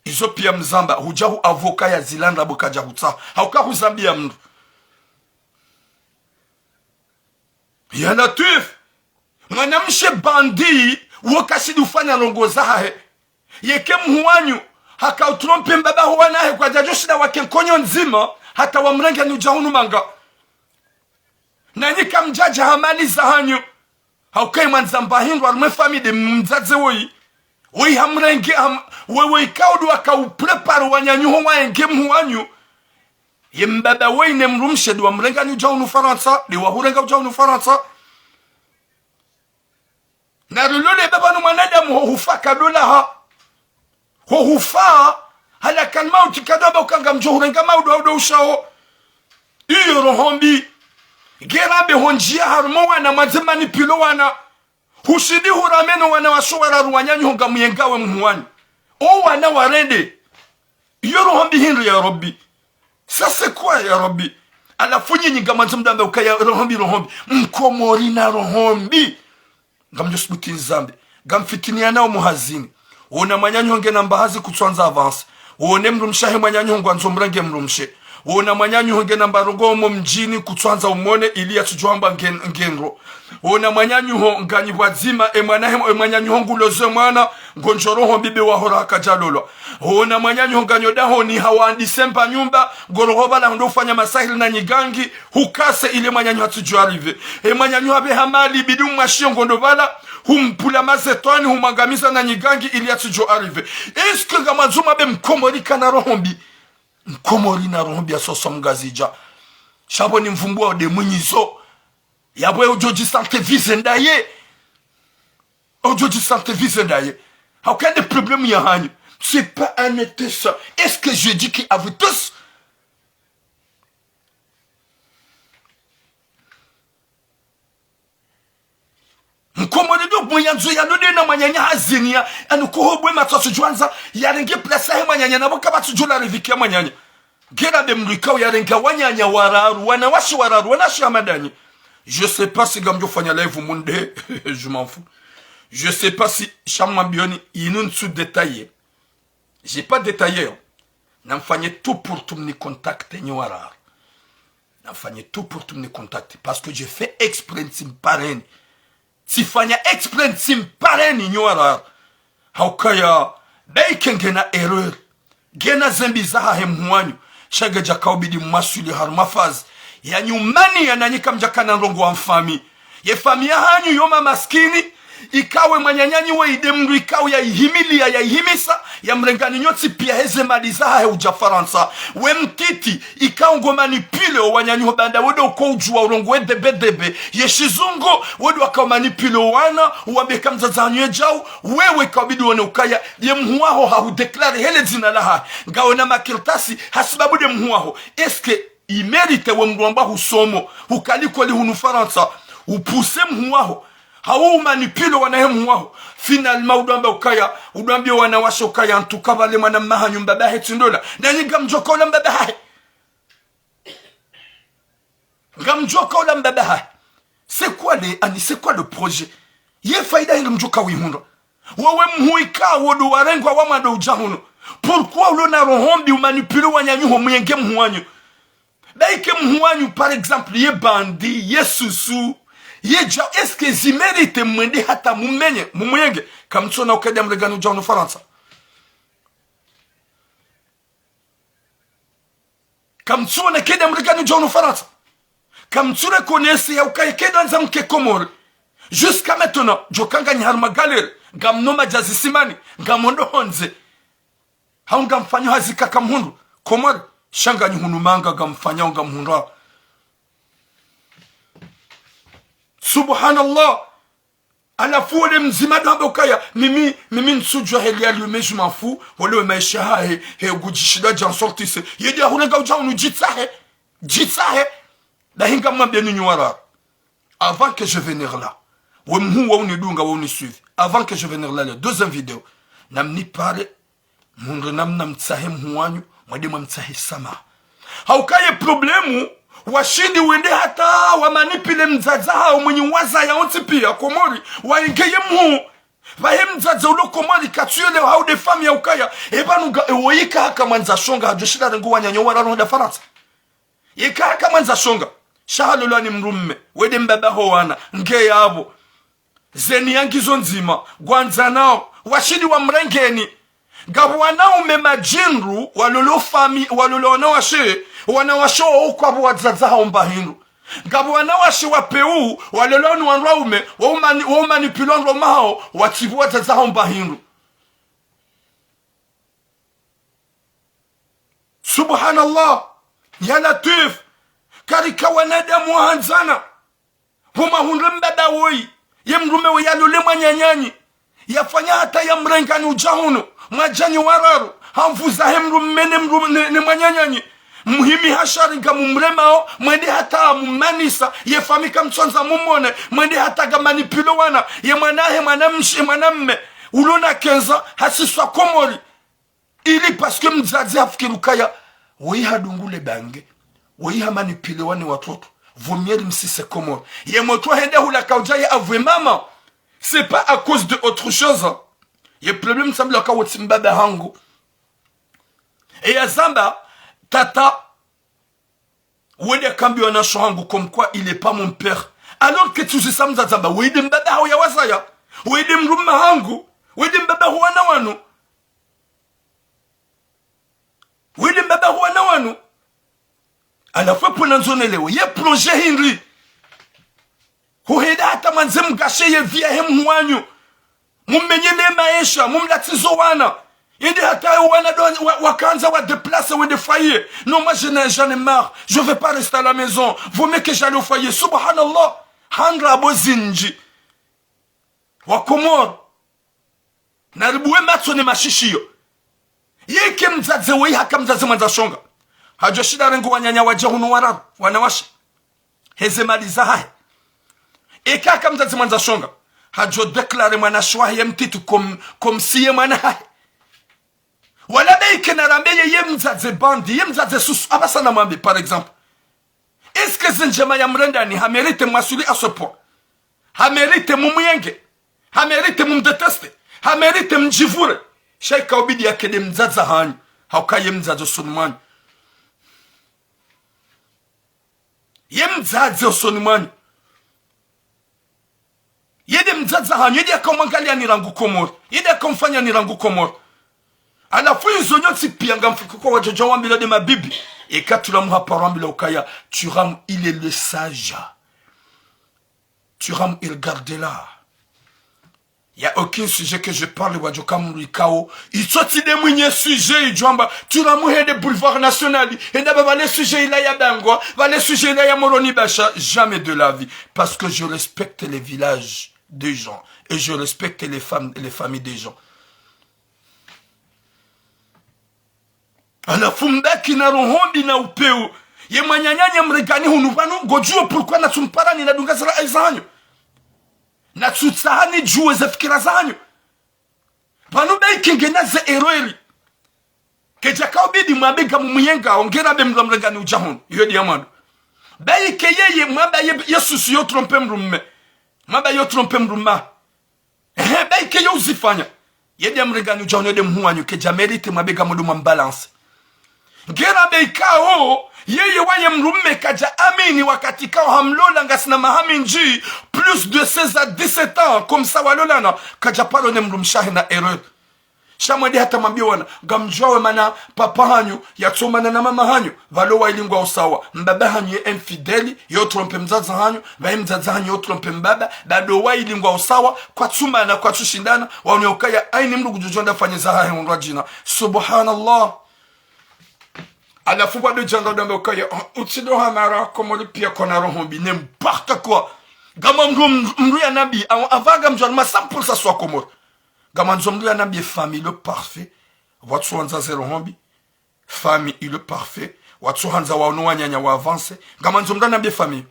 Izo piya mzamba, hudja hu avocat ya zila ndrabo kadja hutsaha. Hauka huzambiya mdru. Ya Latwif. Mwanamshe bandi, wo kashindi ufanya ndrongo zahahe. Yeke mhuu wanyu, haka utrompe mbaba ho wana hahe kwadjadjo shinda wake nkonyo ndzima, hata wamrenge ni udja hunu manga. Nanyi kamdjadja ha mali zahanyu. Hauka ye mwandzamba hindru harumwa e famille nde mdzadze woyi. Woyi hamrenge, ham-, woyi, woyi kaudu waka uprépare wananyaho waenge mhuu wanyu. Ye mbaba woyi ne mdrumshe nde wamrenga ni udja hunu Farantsa, nde wahurenga udja hunu Farantsa. Na rilole mbapvi pvanu mwanadamu ho hufa kadolaha. Ho hufa, halakal mauti kadwamba uka ngamdjo hurenga maudu hau ndo ushao. Iyo roho mbi. Nge rambe ho ndziya harumwa wana mwandze manipulé wana. Hushindi hurameno wana washe wararu wananyaho ngamyengawo mhuu wanyu. O wana warende. Iyo roho mbi hindri ya Rabbi. Ça c'est quoi ya Rabbi? Halafu nyinyi ngamwandzo mdambe ukaya roho mbi, roho mbi. Mkomori na roho mbi. Ngamdjo subutu nizambe. Ngamfitiniyanao muhazini. Wona mwananyaho ngena mbahazi kutswandza avance. Wone mdrumshe hahe mwananyaho ngwandzo mrenge mdrumshe. Wona mwananyaho ngena mbarongo omo mdjini kutswandza umone ili yatsudjo hamba ngen-, ngendro. Wona mwananyaho nganyi pvwadzima, e mwana he, e mwananyaho nguloze mwana, ngondjo roho mbi be wahora hakadjalolwa. Wona mwananyaho nganyo dahoni hawandise mba nyumba, ngoroho pvala ndo ufanya masahiri na nyigangi, hukase ile mwananyaho yatsudjo arrivé. E mwananyaho hapve ha mali, bidi umwashiye ngondo pvala, humpvula mazetwani, humwangamiza na nyigangi ili yatsudjo arrivé. Est-ce que ngamwandzo mwambe mkomori kana roho mbi? Mkomori na roho mbi ya soso mngazidja. Sha pvo ni mvumbuwa nde mwinyi zo. Yapvo udjo dji sentir vize ndaye. Udjo dji sentir vize ndaye. Hauka nde problème yahanyu. C'est pas un été ça. Est-ce que je dis que à vous tous? Mwandzo yalole na mwananya hazini ya, anu kuhobwe matso atsudjwandza, yarenge place yahe mwananya, na pvo kapvatsudjula riziki ya mwananya. Ngena be mdru ikao yarenga wananya wararu, wanawashe wararu, wanawashe hamadani. Je sais pas si ngamdjofanya live munde, je m'en fous. Je sais pas si sha mwambioni inu ntsu détailler. J'ai pas détaillé, hein. Namfanye tout pour tout mni contacter nyi wararu. Namfanye tout pour tout mni contacter. Parce que je fais exprès ntsimpareni. Tsifanya exprès ntsimpareni nyi wararu. Haukaya, be ike ngena erreur. Ngena zembi zahahe mhuu wanyu. Sha ngedjakaubidi mwaswili harumwa phase ya nyumani ya nanyi kamdjakana ndrongoo wa mfami. Ye fami yahanyu yo mamaskini, ikao we mwananyanyu we inde mdru ikao yaihimilia, yaihimisa, yamrengani nyontsi pia heze mali zahahe udja Farantsa. We mtiti, ikao ngo manipule o wananyanyu ho baanda wedo uko udjuwa urongowe debedebe, ye shizungu, wedo waka umanipule o wana, uwambe ka mdzadze hanyu yedjau, wewe kaubidi wone ukaya, ye mhuu waho hahudeklare hele dzina lahahe. Ngawe na makartasi, hasibabu nde mhuu waho. Est-ce que imérite we mdru amba husomo, hukalikoli hunu Farantsa, upuse mhuu waho, hau umanipule wana he mhuu waho. Finalement, udo amba ukaya, udo ambia wanawashe ukaya, en tout cas, pvale mwana mmahanyu mbaba hahe tsi ndola. Nanyi ngamdjoka ula mbaba hahe. Ngamdjoka ula mbaba hahe. C'est quoi le, ani, c'est quoi le projet? Ye faida hindri mdjoka wihundra? Wewe mhuu ikao ndo warengwa wa mwando udja hunu. Pourquoi ulo na roho mbi umanipule wananyanyu ho muyenge mhuu wanyu? Be ike mhuu wanyu, par exemple, ye bandi, ye susu, ye dja, est-ce que zimérite mwende hata mumenye, mumuyenge? Kamtsona uka ndo yamrengani udja hunu Farantsa. Kamtsuona eka ndo yamrengani udja hunu Farantsa. Kamtsu reconnaître ya ukaya eka ndo andza mke Komori. Jusqu'à maintenant, djoka nganyi harumwa galère, ngamno madjazi simani, ngamondo hondze. Hau ngamfanyo hazi ka kamhundru, Komori, sha nganyi hunu manga ngamfanyao ngamhundra. Subhanallah. Halafu wole mdzima ndo amba ukaya, mimi, mimi ntsudjuwa heli ya liume, je m'en fous, wole we maesha hahe, he ngudjishinda dja en sortir se. Ye ndo yahurenga udja hunu djitsahe, djitsahe. Ndahi ngamwambieni nyi wararu. Avant que je venir là. We mhuu wa unidunga, wa unisuivi. Avant que je venir là, la deuxième vidéo. Namnipare, mhundre namna mtsahe mhuu wanyu, mwende mwamtsahe samaha. Hauka ye problème, washindi wende hata wamanipule mdzadze hawo mwenyi wazaya wontsi pia Komori, wainge ye mhuu. Pvahe mdzadze ulo Komori katsuyelewa hau nde fami ya ukaya, eba nunga, ewo ika haka mwandza shonga, hadjoshinda renge wananyanyo wararu hwenda Farantsa. Ika haka mwandza shonga, sha halolwa ni mdrume, we nde mbaba ho wana, nge yapvo. Zeni yangizo ndzima, ngwandzanao, washindi wamrengeni. Ngapvo wanaume madjindru, walolo fami, walolo wanawashe, wanawashe wo ukwapvo wadzadze hawo mba hindru. Ngapvo wanawashe wa peu, walolo ni wandru waume, waumani, waumanipule wandru waume hawo, watsipvo wadzadze hawo mba hindru. Subhanallah. Ya Latwif. Karika wanadamu wahandzana. Pvo mahundre mbaba woyi, ye mdrume woyi yalole mwananyanyi, yafanya hata yamrengani udja hunu, mwadja nyi wararu, hamvuza he mdrume ne mdru-, ne, ne mwananyanyi. Muhimi ha shari ngamumremao, mwende hata mumanisa, ye fami kamtswandza mumone, mwende hata ngamanipule wana, ye mwana he mwana mshe, mwana mme, ulo na quinze ans, hasiswa Komori. Ili parce que mdzadze hafikiri ukaya, woyi hadungule bange, woyi hamanipule wana watoto, vaut mieux rimsise Komori. Ye motro hende hula kaudja ye avwe mama. C'est pas à cause de autre chose, hein. Ye problème sambila ka wotsi mbaba hangu. E yazamba, tata, wende kambi wanasho hangu comme quoi il est pas mon père. Alors que tsi uzisa mdzadze amba, wende mbaba hawo ya wazaya, wende mdrume hangu, wende mbaba ho wana wanu. Wende mbaba ho wana wanu. Halafu epvo nandzo nelewe, ye projet hindri? Huhenda hata mwandze mgashe ye vie yahe mhuu wanyu. Mumenyele maesha, mumlatsizo wana. Inde hata yo wana ndo wa, wakandza wa déplacer wende foyer. Non, moi je n'ai, j'en ai marre. Je veux pas rester à la maison. Vaut mieux que j'aille au foyer. Subhanallah. Handra abo zindji. Wakomori. Naribuwe matso ne mashishiyo. Yeke mdzadze woyi haka mdzadze mwandza shonga, hadjoshinda renge wananya wadje hunu wararu, wanawashe, heze mali zahahe. Eka haka mdzadze mwandza shonga, Hadjo déclarer mwana shiwahe ye mtiti comme, comme si ye mwana hahe. Wala be ike narambe ye, ye mdzadze bandi, ye mdzadze susu, apvasa namwambe, par exemple. Est-ce que ze ndjema ya mrendani, ha mérite mwasuli à ce point? Ha mérite mumuyenge? Ha mérite mumdéteste? Ha mérite mdjivure? Sha ika ubidi yake nde mdzadze hanyu. Hauka ye mdzadze usoni mwanyu. Ye mdzadze usoni mwanyu. Ye nde mdzadze hanyu, ye nde yaka umwangaliani rangu Komori. Ye nde yaka umfanyani rangu Komori. Halafu izo nyontsi pia ngamfikiri ukaya wadjodja wambila nde mabibi. Eka tula muhaparo wambila ukaya, Thuram, il est le sage. Thuram, il garde là. Y a aucun sujet que je parle, wadjo kamrikao. Itso tsi nde mwinyi sujet, idjo amba, Thuram hende Boulevard National. Hende pvapvo pvale sujet ila ya Bangwa, pvale sujet ila ya Moroni Basha. Jamais de la vie. Parce que je respecte les villages des gens. Et je respecte les femmes, les familles des gens. Halafu mbaki na roho mbi na upeu. Ye mwananyanya mrengani hunu pvanu, ngodjuo pourquoi natsumparani nadunga zila aya zahanyu. Natsutsahani djuwe ze fikira zahanyu. Pvanu be ike ngena ze erreur. Kedjaka ubidi mwambe ngamumuyengao, ngena be mdru mrengani udja hunu. Iyo nde ya mwando. Be ike yeye mwamba ye, ye susu yo trompe mdrume. Mwamba yo trompe mdrume. Ehe, be ike yo uzifanya. Ye nde ya mrengani udja hunu, yo nde mhuwanyu, kedja mérite mwambe ngamdjo mwambalance. Ngena be ikao, yeye waye mdrume kadja amini wakati ikao hamlola ngasina maha mindji, plus de seize à dix-sept ans, comme ça walolana, kadja paro ne mdrumshe wahe na erreur. Sha mwende hata mwambie wana, ngamdjuao mana papa hanyu, yatsomana na mama hanyu, pvalo wayili ngwao sawa, mbaba hanyu ye infidèle, yo trompe mdzadze hanyu, pvaye mdzadze hanyu yo trompe mbaba, bado wayili ngwao sawa, kwatsumana, kwatsushindana, waone ukaya, haina mdru ngudjo djo enda fanye zahahe undrwadjina. Subhanallah. Halafu bado djanga udambe ukaya, ah, utsi ndo hamara, Komori pia kwana roho mbi, n'importe quoi. Ngama mdru, mdru ya nambi, awa, apvaha ngamdjuwa ma cent pour cent wa Komori. Ngamandzo mdru ya nambiye famille ilo parfait, watsuhandza ze roho mbi. Famille ilo parfait, watsuhandza waono wananya wa avancer. Ngamandzo mdru ya nambiye famille.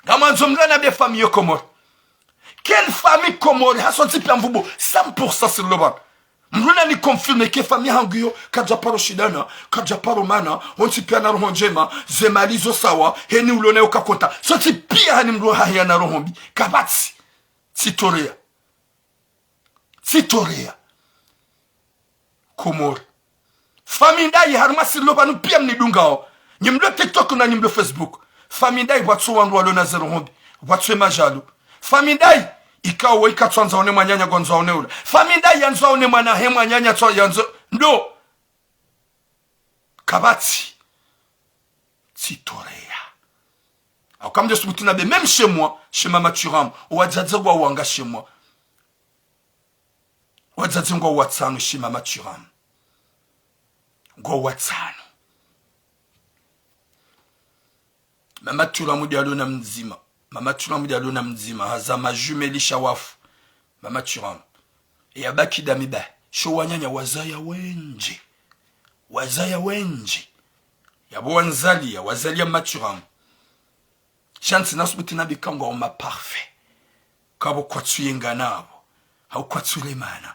Ngamandzo mdru ya nambiye famille yo Komori. Quelle famille Komori, hasontsi pia mvubo, cent pour cent sur le banc. Mdru nani confirmer ke famille hangu iyo, kadja paro shindana, kadja paro mana, wontsi pia na roho ndjema, ze mali zo sawa, heni ulo nayo kakonta. Sontsi pia hani mdru hahiya na roho mbi. Kapvatsi. Tsitoreya. Tsitoreya. Komori. Famille ndayi harumwa silo pvanu pia mnidungao. Nyi mlo TikTok na nyi mlo Facebook. Famille ndayi pvwatsu wandru walo na ze roho mbi. Pvwatsu ye majaloux. Famille ndayi ikao wo ikatsuandza one mwananya ngwandzo aone ula. Famille ndayi yandzo aone mwana he mwananya tso yandzo. Ndo. Kapvatsi. Tsitoreya. Hauka ngamdjo subutu nambe, même chez moi, chez Mama Thuram, wadzadze ngwao wanga chez moi. Wadzadze ngwao watsanu chez Mama Thuram. Ngwao watsanu. Mama Thuram nde alo na mdzima. Mama Thuram nde alo na mdzima. Haza ma jumelles sha wafu. Mama Thuram. Yabaki dami ba. Sho wananya wazaya wendji. Wazaya wendji. Yapvo wandzaliya, wazaliya Mama Thuram. Sha ntsi nasubutu nambe ka ngwao ma parfait. Kapvo kwatsu yenga napvo. Hau kwatsu remana.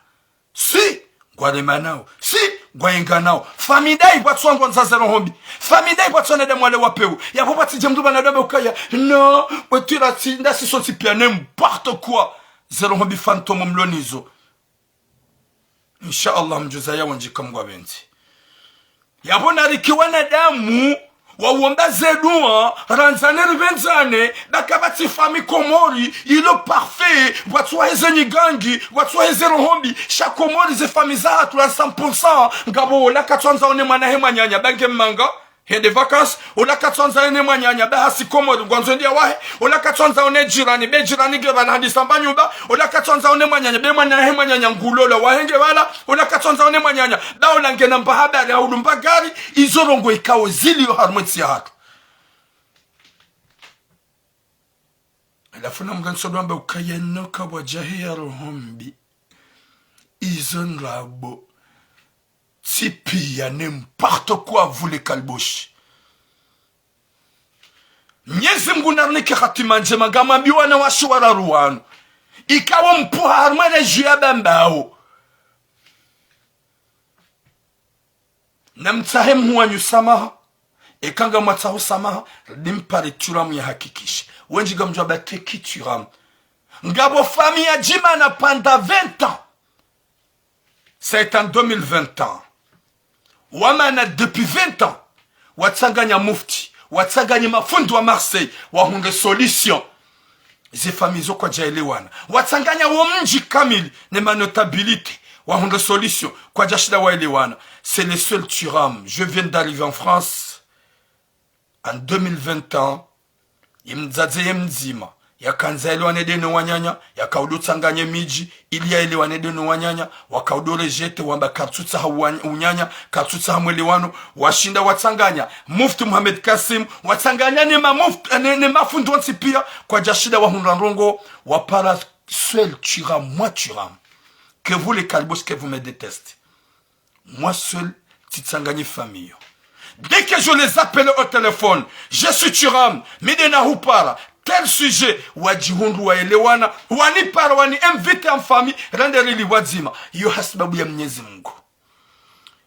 Si, ngwaremanao. Si, ngwayenganao. Famille ndayi pvwatsu wandru wandza ze roho mbi. Famille ndayi pvwatsu wanadamu wale wa peu. Yapvo pvatsi dje mdru pvanu adambe ukaya. Non, wetwira tsi, ndasi sontsi pia n'importe quoi. Ze roho mbi fantôme mlo nazo. Insha Allah, mdjuza ya wandjika Mngu apvendze. Yapvo narike wanadamu, wawomba ze dua, randzane ripvendzane, ba kapvatsi famille Komori, ilo parfait, pvwatsu waheze nyigangi, pvwatsu waheze roho mbi, sha Komori ze famille zahatru la cent pour cent, ngapvo ola katsuandza one mwana he mwananya, ba nge mmanga, hende vacances, ola katsuandza one mwananya, ba hasi Komori, ngwandzo ndiya wahe, ola katsuandza one jirani, be jirani nge pvala hadi samba nyumba, ola katsuandza one mwananya, be mwana he mwananya ngulola, wahe nge pvala, ola katsuandza one mwananya, ba ola ngena mba habari, hau lumba gari, izo ndrongoo ikao ziliyo harumwa entsi yahatru. Halafu na mdru ntsodo amba ukaya no kapvwadja heya roho mbi. Izo ndrabo. Tsi pia n'importe quoi, vous les kalboshi. Mnyezi Mngu narinike hatima ndjema, ngamwambiwo wanawashe wararu wanu. Ikao mpvuha harumwa région ya Bambao. Namtsahe mhuu wanyu samaha. Eka ngamwatsaho samaha, nimpare Thuram yahakikishe. Wendji ngamdjuwa ba teki Thuram. Ngapvo famille ya Djimana pendant vingt ans. C'est en deux mille vingt ans. Wamana depuis vingt ans. Watsanganya mufti, watsanganya mafundi wa Marseille, wahundre solution. Ze famille zo kwadjaelewana. Watsanganya wo mdji kamili, ne ma notabilité, wahundre solution. Kwadjashinda waelewana. C'est le seul Thuram. Je viens d'arriver en France en deux mille vingt et un. Ye mdzadze ye mdzima, yakandza elewane de no wananya, yakaudo tsanganye midji, ili yaelewane de no wananya, wakaudo rejeter, wamba kartsutsaha uwan-, unyanya, kartsutsaha mwelewano, washinda watsanganya. Mufti Mohamed Kassim, watsanganya ne ma mufti, ne, ne mafundi wontsi pia, kwadjashinda wahundra ndrongo, wapara seul Thuram, moi Thuram. Que vous les Kalbosh, que vous me détestez. Moi seul, tsitsanganyi famille. Dès que je les appelle au téléphone, je suis Thuram, mi de nahupara, tel sujet, wadjihundru waelewana, wanipara, wani inviter en famille, rende rili pvwadzima. Iyo hasibabu ya Mnyezi Mungu.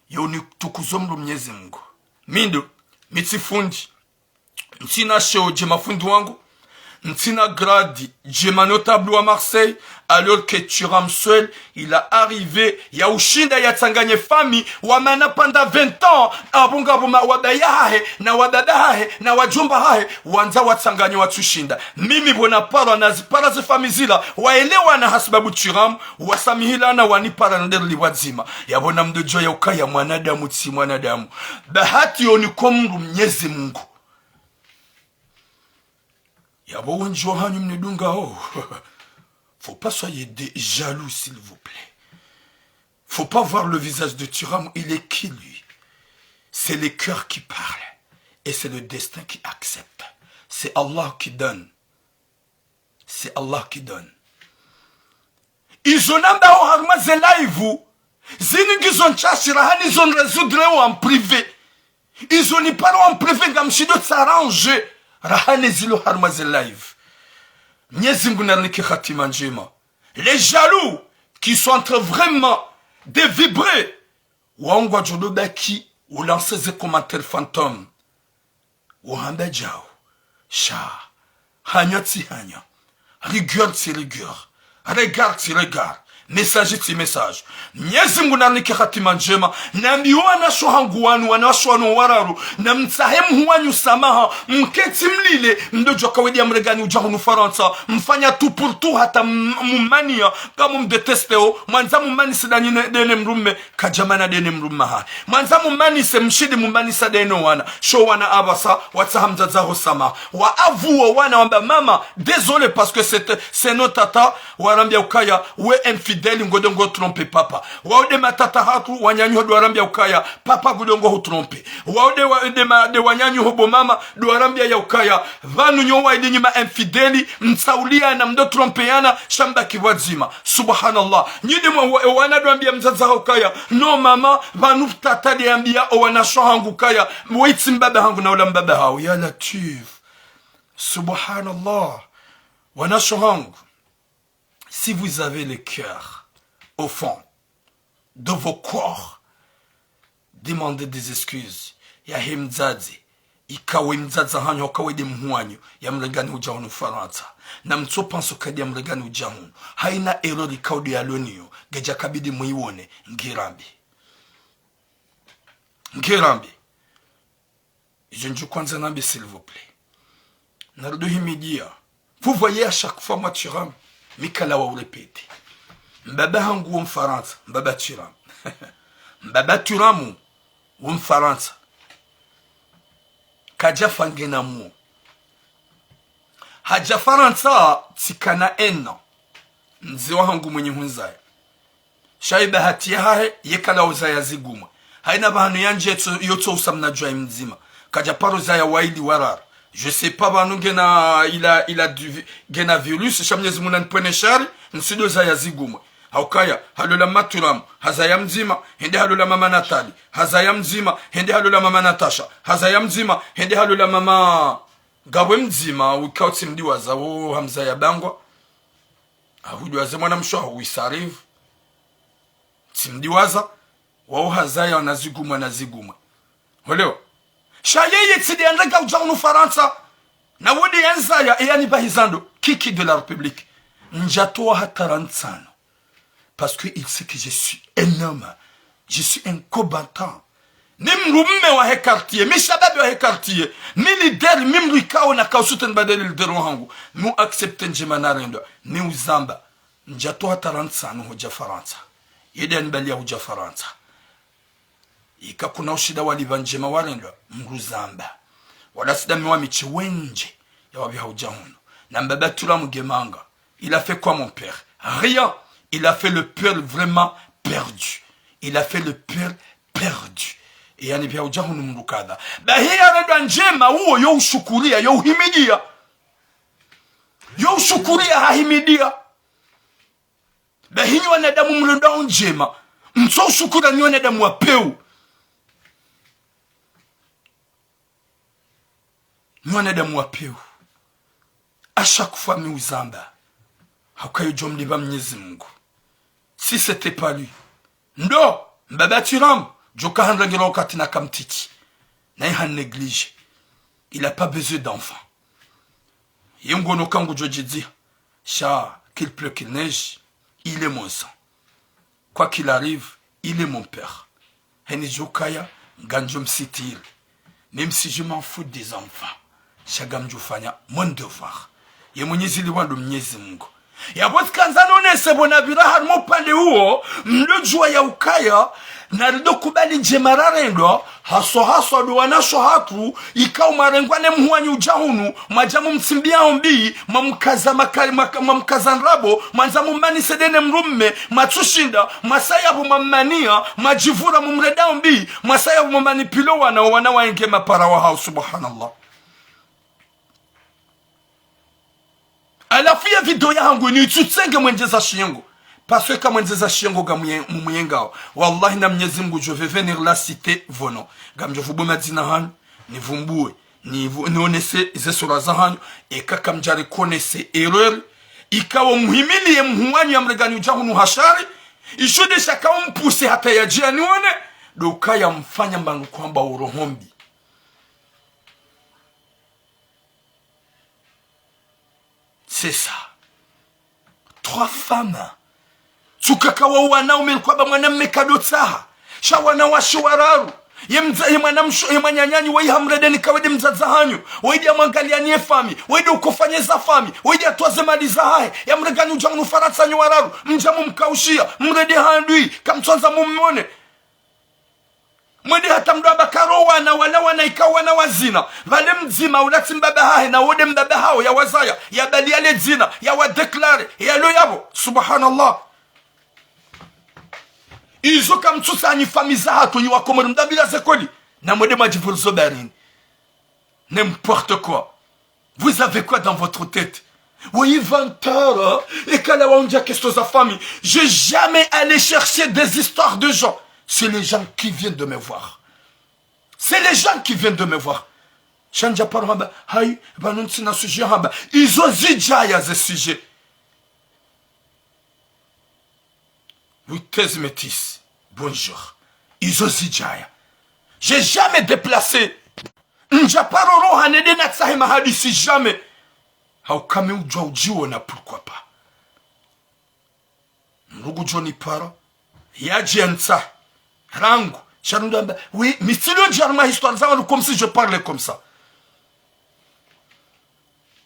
Iyo nitukuzo mdru Mnyezi Mungu. Mi ndo, mi tsi fundi. Ntsina sheo dje mafundi wangu, ntsina grade dje ma notable wa Marseille, alors que Thuram seul, il a arrivé, yaushinda yatsanganye famille, wamana pendant vingt ans, apvo ngapvo ma-, wabaya hahe, na wababa hahe, na wadjomba hahe, wandza watsanganye watsushinda. Mimi pvo naparwa nazipara ze famille zila, waelewana hasibabu Thuram, wasamihilana wanipara nderli pvwadzima. Yapvo namdodjuwa yaukaya mwanadamu tsi mwanadamu. Bahati yo niko mdru Mnyezi Mungu. Yapvo wendji wahanyu mnidungao. Faut pas soyez des jaloux, s'il vous plaît. Faut pas voir le visage de Thuram, il est qui, lui ? C'est le cœur qui parle. Et c'est le destin qui accepte. C'est Allah qui donne. C'est Allah qui donne. Izo nambao harumwa ze live, zini ngizo ntsashi, raha nizo nrésoudre wo en privé. Izo nipara wo en privé ngamshindo tsarranger, raha nezilo harumwa ze live. Mnyezi Mungu narinike hatima ndjema. Les jaloux qui sont en train vraiment de vibrer, wao ngwadjo do baki ulancer ze commentaires fantômes. Uhamba djao. Sha. Hanya tsi hanya. Rigueur tsi rigueur. Regard tsi regard. Message tsi message. Mnyezi Mungu narinike hatima ndjema. Nambiyo wanasho hangu wanu, wanasho wanu wararu. Namtsahe mhuu wanyu samaha. Mketsi mlile. Mdodjuwa kawaidi ya mregani udja hunu Farantsa. Mfanya tout pour tout hata m-, mumaniya. Kamu mdétesteo. Mwandza mumanise danyi ne, dene mdrume. Kadjamana dene mdrume hahe. Mwandza mumanise mshindi mumanisa dene wana. Sho wana apvasa, watsaha mdzadze waho samaha. Wa avouer wana wamba mama, désolé parce que c'est, c'est nos tata, warambia ukaya, we infidèle, ngodo ngo tromper papa. Wao de matata hatru, wananyaho do warambia ukaya, papa ngudo ngo hu tromper. Wao de wa, de ma, de wananyaho bo mama, do warambia ya ukaya, pvanu nyo waili nyi ma infidèle, mtsauliana, mdo trompeyana, sha mbaki pvwadzima. Subhanallah. Nyi de mwa, wa, wana do ambia mdzadze haho ukaya, no mama, pvanu tata de ambia, o wanasho hangu ukaya, we tsi mbaba hangu na ula mbaba haho. Ya Latwif. Subhanallah. Wanasho hangu. Si vous avez le cœur au fond de vos corps, demandez des excuses. Yahe mdzadze, ikao mdzadze hanyu, ikao de mhuu wanyu, yamrengani udja hunu Farantsa. Namtso penser ukaya yamrengani udja hunu. Haina erreur ikao de yalo nayo, ngedja kabidi muiwone, ngirambi. Ngirambi. Izo ndjo kwandza nambe, s'il vous plaît. Narudi himidia. Vous voyez, à chaque fois, moi, Thuram, mi kalawa u répéter. Mbaba hangu wo Mfarantsa, mbaba Thuram. Mbaba Thuram wo Mfarantsa. Kadjafa ngena mo. Hadja Farantsa, tsikana un an. Mze wahangu mwenye hunzaya. Sha ye bahati yahahe, ye kala uzaya zigumwe. Haina pvahanu yandje tso, yotso usa mnadjwa mdzima. Kadja paro zaya waili wararu. Je sais pas pvanu ngena ila, ila du vi-, ngena virus, sha Mnyezi Mungu nanipvwene shari, ntsido zaya zigumwe. Haukaya, halola mama Thuram, hazaya mdzima, hende halola mama Nathalie, hazaya mdzima, hende halola mama Natasha, hazaya mdzima, hende halola mama Ngapvo mdzima, wikao tsi mdiwaza, wo hamzaya bangwa. Ahudjuwa ze mwana mshe waho wisarivu. Tsimdiwaza, wao hazaya na zigumwa na zigumwa. Olewa. Sha yeye tsi de yandreka udja hunu Farantsa. Na wo de yandzaya, e yani bahi zando. Kiki de la République. Ndjatowa hata rantsano. Parce que il sait que je suis un homme. Je suis un combattant. Mi mdrume wahe quartier, mi shababi wahe quartier, mi leader, mi mdru ikao na kausuta nibadili leader wahangu. Mi u accepter ndjema narendwa, mi uzamba. Ndjatowa hata rantsano hudja Farantsa. Ye de yanibaliya hudja Farantsa. Ika kuna ushinda walipva ndjema warendwa, mdru zamba. Wala tsi de mi wa mitsi wendje, ya wapviha udja hunu. Na mbaba Tula mge manga. Il a fait quoi, mon père? Rien. Il a fait le père vraiment perdu. Il a fait le père perdu. E yani pia udja hunu mdru kadha. Bahi yarendwa ndjema uwo yo ushukuriya, yo uhimidiya. Yo ushukuriya hahimidiya. Bahi nyi wanadamu mrendwao ndjema, mtso ushukuriya nyi wanadamu wa pewu. Nyi wanadamu wa pewu. À chaque fois mi uzamba. Hauka yo djo mlipva Mnyezi Mungu. Si c'était pas lui. Ndo, mbaba Tula, djo ka handra ngelo wakati na kamtiti. Na iha négligé. Il a pas besoin d'enfant. Ye ngono kangu djo djidziha. Sha, qu'il pleut, qu'il neige, il est mon sang. Quoi qu'il arrive, il est mon père. Heni djo kaya, ngandjo msitiri. Même si je m'en fous des enfants. Sha ngamdjo fanya mon devoir. Ye mwenye zili wando Mnyezi Mungu. Yapvo tsikandza nonese pvo napvira harumwa upande uwo, mdodjuwa ya ukaya, narido kubali ndjema rarendwa, haswa haswa ndo wanashe hatru, ikao mwarengwa ne mhuu wanyu udja hunu, mwadja mumtsimbiyao mbi, mwamkaza makali, mwaka-, mwamkaza ndrabo, mwandza mummanise de ne mdrume, mwatsushinda, mwasaya pvo mwammaniya, mwadjivura mumrendao mbi, mwasaya pvo mwammanipilo wana, wana waenge mapara wahao, subhanallah. Halafu ye video yahangu inu itsutsenge mwendjeza shingo. Parce que ka mwendjeza shingo ngamwe-, mumuyengao. Wallahi na Mnyezi Mungu, je vais venir là citer vos noms. Ngamdjo vubwe madzina hanyu, nivumbuwe, nivu-, nionese ze sura zahanyu, eka kamdja reconnaître erreur. Ikao muhimiliye mhuu wanyu yamrengani udja hunu ha shari, isho de shaka umpuse hata yadje yanione, ndo ukaya mfanya mbanu kwamba uroho mbi. C'est ça. Trois femmes. Tsuka kawa wanaume kwamba mwanamme kadotsaha. Sha wanawashe wararu. Ye mdza-, ye mwanamshe, ye mwananyanyu, weyi hamredeni kawe de mdzadze hanyu. Weyi de yamwangaliyani ye fami. Weyi de ukofanye za fami. Weyi de yatwaze mali zahahe. Yamrengani udja hunu Farantsa nyi wararu. Mdja mumkaushiya. Mrende handui. Kamtswandza mummone. Mwende hata mdru amba karo wana, wala wana ikao wana wa zina. Pvale mdzima, ula tsi mbaba hahe, na wo de mbaba hawo, yawazaya, yabaliya le dzina, yawadéclaré, yalo yapvo. Subhanallah. Izo kamtsutsaha nyi fami zahatru, nyi wakomori mdambila ze kweli. Na mwende mwadjivurizo baharini. N'importe quoi. Vous avez quoi dans votre tête? Oui, vingt heures, hein, et quand la wandja question za famille, j'ai jamais allé chercher des histoires de gens. C'est les gens qui viennent de me voir. C'est les gens qui viennent de me voir. Sha ndja paro hamba, hayi, pvanu ntsina sujet hamba. Izo zidjaya ze sujet. Oui, thèse métisse. Bonjour. Izo zidjaya. J'ai jamais déplacé. Ndja paro roha nende natsahe mahadisi, jamais. Hauka mi udjuwa udjiwona, pourquoi pas. Mdru ngudjo nipara. Yadje yantsahe. Rangu. Sha ndo amba. Oui, mi tsilio djarma histoire za wandru comme si je parlais comme ça.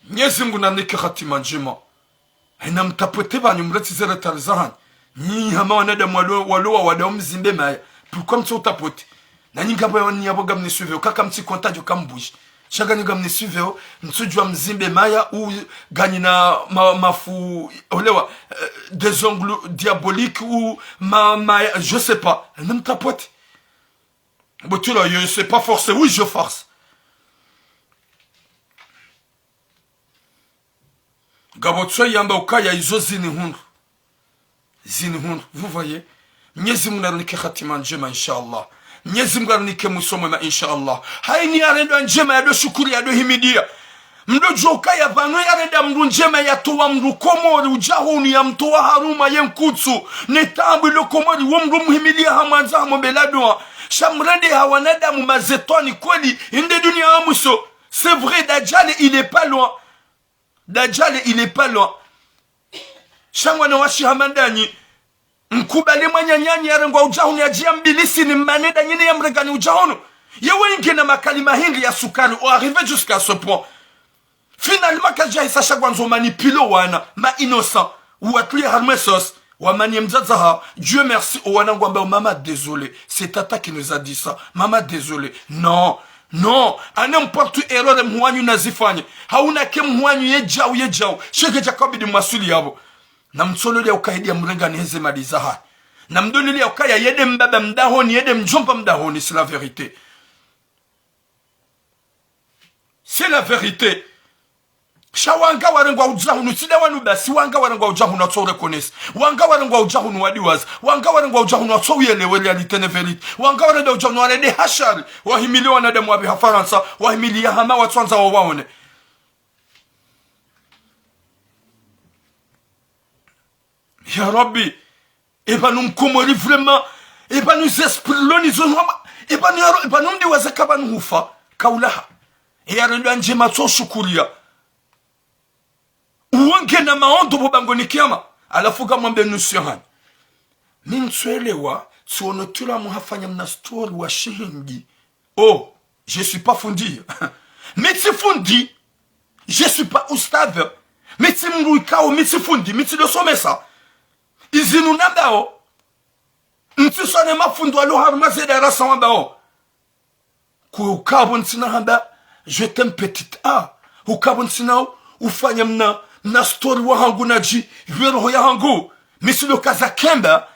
Mnyezi Mungu nanike hatima ndjema. Hayina mtapwete pvanyu mretsi ze retard zahanyu. Nyi hama wanadamu walo, walo wa wada umzimbe maya. Pourquoi mtso utapwete? Na nyi ngapvo ya wani yapvo ngamni suivre o, kaka mtsi konta djo kambuji. Sha nganyi ngamni suivre o, mtsudjuwa mzimbe maya u nganyi na ma-, mafu, olewa, euh, des ongles diaboliques ou ma-, maya, je sais pas. Hayina mtapwete. Bo Tula, je sais pas forcer. Oui, je force. Ngapvo tso yamba ukaya izo zini hundru. Zini hundru. Vous voyez? Mnyezi Mungu narinike hatima ndjema, inshallah. Mnyezi Mungu arinike mwiso mwema, inshallah. Hayini yarendwa ndjema, yado shukuri, yado himidiya. Mdru djo ukaya pvanu yarenda mdru ndjema, yatowa mdru Komori udja hunu, yamtowa harumwa ye nkutsu ne taabu ilo Komori, wo mdru muhimiliya hamwandza hamwombeleya dua. Sha mrende ha wanadamu mazetwani kweli, inde dunia ya mwiso. C'est vrai, Dajjal, il est pas loin. Dajjal, il est pas loin. Sha ngwana washe hama ndanyi, mkubali mwananyanyu yarengwa udja hunu yadjiya mbilisi ni mmane ndanyi ni yamrengani udja hunu. Yewe inge na makalima hindri ya sukari, o arriver jusqu'à ce point. Finalement, kadjahisa sha ngwandzo manipule wana, ma innocent, uwatrie harumwa sauce, wamanye mdzadze ha, Dieu merci, o wana ngwambao maman désolé, c'est tata qui nous a dit ça, maman désolé. Non, non, à n'importe erreur mhuu wanyu nazifanye, hauna ke mhuu wanyu ye djau, ye djau, sheke djaka bidi mwasuli yapvo. Na mtsolole ya ukaya edi yamrengani heze mali zahahe. Na mdolole ya ukaya yende mbaba mdahoni, yende mdjomba mdahoni, c'est la vérité. C'est la vérité. Sha wanga warengwa udja hunu, tsi nda wanu basi, wanga warengwa udja hunu watso ureconnaître. Wanga warengwa udja hunu wadiwaza. Wanga warengwa udja hunu watso uyelewe réalité ne vérité. Wanga warengwa udja hunu warende hashari. Wahimili wanadamu wapvi ha Farantsa, wahimili ya hama watswandza wawaone. Ya Rabbi, epvanu mkomori vraiment, epvanu ze esprit lo nizo nwama, epvanu ya Ra-, epvanu mdiwaza ka pvanu hufa, kaulaha. Eya rendwa ndjema tso shukuriya. Uwo nge na maondo pvo bangoni kiyama, halafu kamwambe nusu ya hanyu. Mi ntsuelewa, tsiono tula muhafanya mna story wa shihindi. Oh, je suis pas fundi. Mi tsi fundi. Je suis pas ustadh. Mi tsi mdru ikao, mi tsi fundi, mi tsi ndo somesa. Izinu nambao. Ntsi swane mafundi walo harumwa ze darasa wambao. Ku ukapvo ntsina hamba, je t'aime petite a. Ukapvo ntsina ufanya mna, mna story wa hangu nadji, iwe roho ya hangu. Mi tsi ndo kaza kemba.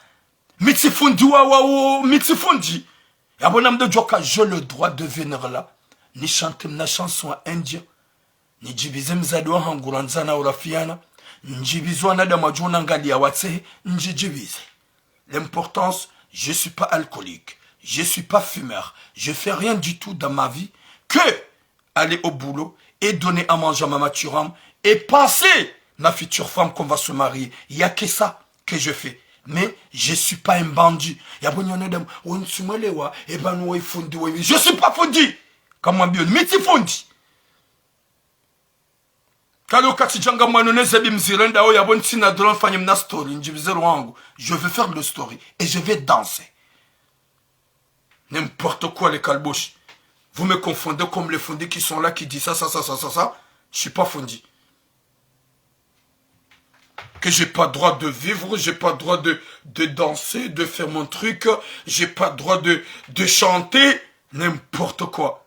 Mi tsi fundi wa, wa, wa, mi tsi fundi. Yapvo na mdo djoka, j'ai le droit de venir là. Ni chante mna chanson ya indien. Nidjibize mzade wa hangu randza na urafiyana. Nidjibize wanadamu wadjo nangaliya watsehe. Nidjibize. L'importance, je suis pas alcoolique. Je suis pas fumeur. Je fais rien du tout dans ma vie que aller au boulot et donner à manger à ma maturam et penser ma future femme qu'on va se marier. Il y a que ça que je fais. Mais je suis pas un bandit. Yapvo nyi wanadamu, wo ntsi mwelewa, epvanu wo ifundi wo. Je suis pas fundi. Kamwambiyo, mi tsi fundi. Kalo katsi djanga mwano neze bi mzirenda o yapvo ntsina droit mfanye mna story, ndjibize roho yangu. Je vais faire le story et je vais danser. N'importe quoi, les kalboshi. Vous me confondez comme les fundis qui sont là, qui disent ça, ça, ça, ça, ça, ça. Je suis pas fundi. Que j'ai pas droit de vivre, j'ai pas droit de, de danser, de faire mon truc, j'ai pas droit de, de chanter, n'importe quoi.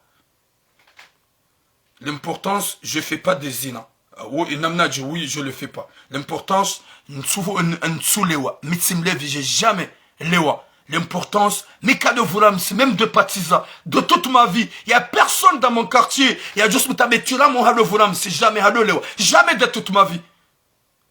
L'importance, je fais pas des zina. Ah, oui, et namna dit, oui, je le fais pas. L'importance, ntsu-, n-, ntsulewa. Mi tsi mlevi, j'ai jamais lewa. L'importance, mi ka ndo vuramsi, même de partiza. De toute ma vie, il y a personne dans mon quartier. Il y a juste mtabetira mon hado vuramsi, jamais hado lewa. Jamais de toute ma vie.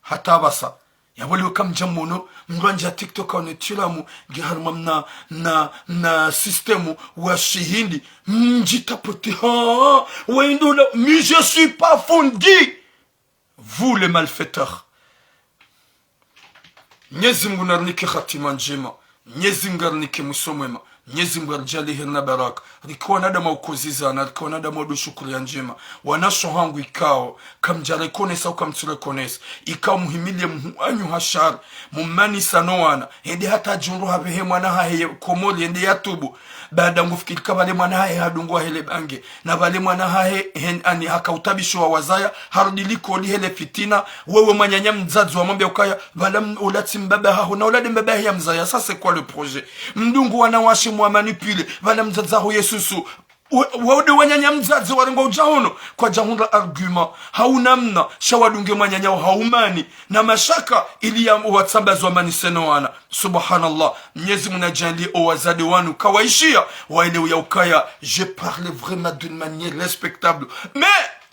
Hata apvasa. Yapvo leo kamdja mono, mdru andja TikTok aone tilamu, nge harumwa mna, mna, mna système wa shihindi. Mdji tapote, ha, wa indula, mais je suis pas fundi. Vous les malfaiteurs. Mnyezi Mungu narinike hatima ndjema. Mnyezi Mungu arinike mwiso mwema. Mnyezi Mungu aridjaanliye heri na baraka. Rike wanadamu wa ukozizana, rike wanadamu wa ndo shukuru ya ndjema. Wanashe hangu ikao, kamdja reconnaître au kamtsu reconnaître. Ikao muhimiliye mhuu wanyu ha shari. Mumanisa no wana. Hende hata djundru hapvehe mwana hahe ye Komori, hende yatubu. Baada ngufikiri ka pvale mwana hahe hadungwa hele bange. Na pvale mwana hahe hen-, ani haka utabisho wa wazaya, harudi likoli hele fitina, wewe mwananya mdzadze wamwambia ukaya, pvala m-, ula tsi mbaba haho, na ula nde mbaba hahe ya mzaya, ça c'est quoi le projet ? Mdungu wanawashe mwa manipule, pvala mdzadze haho ye susu. We, we ude wananya mdzadze warengwa udja hunu, kwadja hundra argument, hauna mna, sha wadunge mwananya wa haumani, na mashaka, ili ya watsambaze wamanise no wana. Subhanallah. Mnyezi Mungu nadjaanliye o wazade wanu kawaishiya, waelewe ya ukaya, je parle vraiment d'une manière respectable. Mais,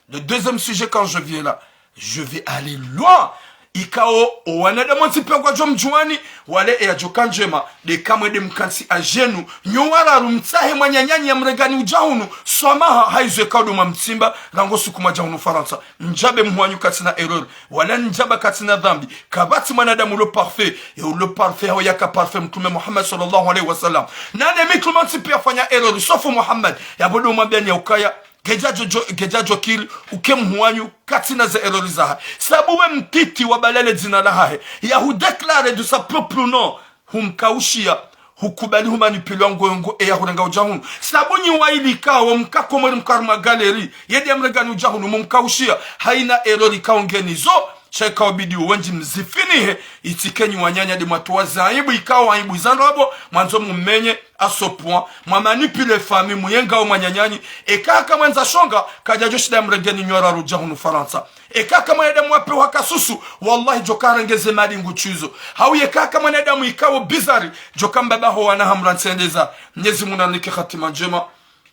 le deuxième sujet, quand je viens là, je vais aller loin. Ikao owanadamu wontsi piya ngwadjo mdjuwani, wala eyadjoka ndjema, nde kamwe nde mkantsi adjenu, nyo wararu mtsahe mwananyanyu yamrengani udja hunu, swamaha ha izo ikao ndo mwamtsimba, rangu suku mwadja hunu Farantsa. Ndjapve mhuu wanyu katsina erreur, wala ndjamba katsina dhambi, kapvatsi mwanadamu ulo parfait, e ulo parfait hawu yaka parfait Mtrume Muhammad swallallahu alayhi wa sallam. Nane mitrume wontsi piya wafanya erreur, sauf Muhammad, yapvo ndo mwambiani ya ukaya, ngedjadjo-, ngedjadjokiri, uke mhuu wanyu, katsina ze erreur zahe. Sabu we mtiti wabalale dzina lahahe, yahu déclarer de sa propre nom, humkaushiya, hukubali humanipulwa ngongo, eya hurenga udja hunu. Sabu nyi wayili ikao mka Komori mka harumwa galerie, ye nde yamrengani udja hunu, mumkaushiya, hayina erreur ikao ngenazo, sha ikao bidi wendji mzifinihe, itike nyi wananya nde mwatowa ze aibu ikao aibu za ndrabo, mwandzo mumenye, à ce point, mwamanipule famille, muyengao mwananyanyu, eka haka mwandza shonga, kadjadjo shinda yamrengeni nyo wararu udja hunu Farantsa. Eka haka mwanadamu wapveha kasusu, wallahi djoka harenge ze mali ngutshuzo. Hawu yeka haka mwanadamu ikao bizarre, djoka mbaba ho wana hamrantsi endeza. Mnyezi Mungu narinike hatima ndjema,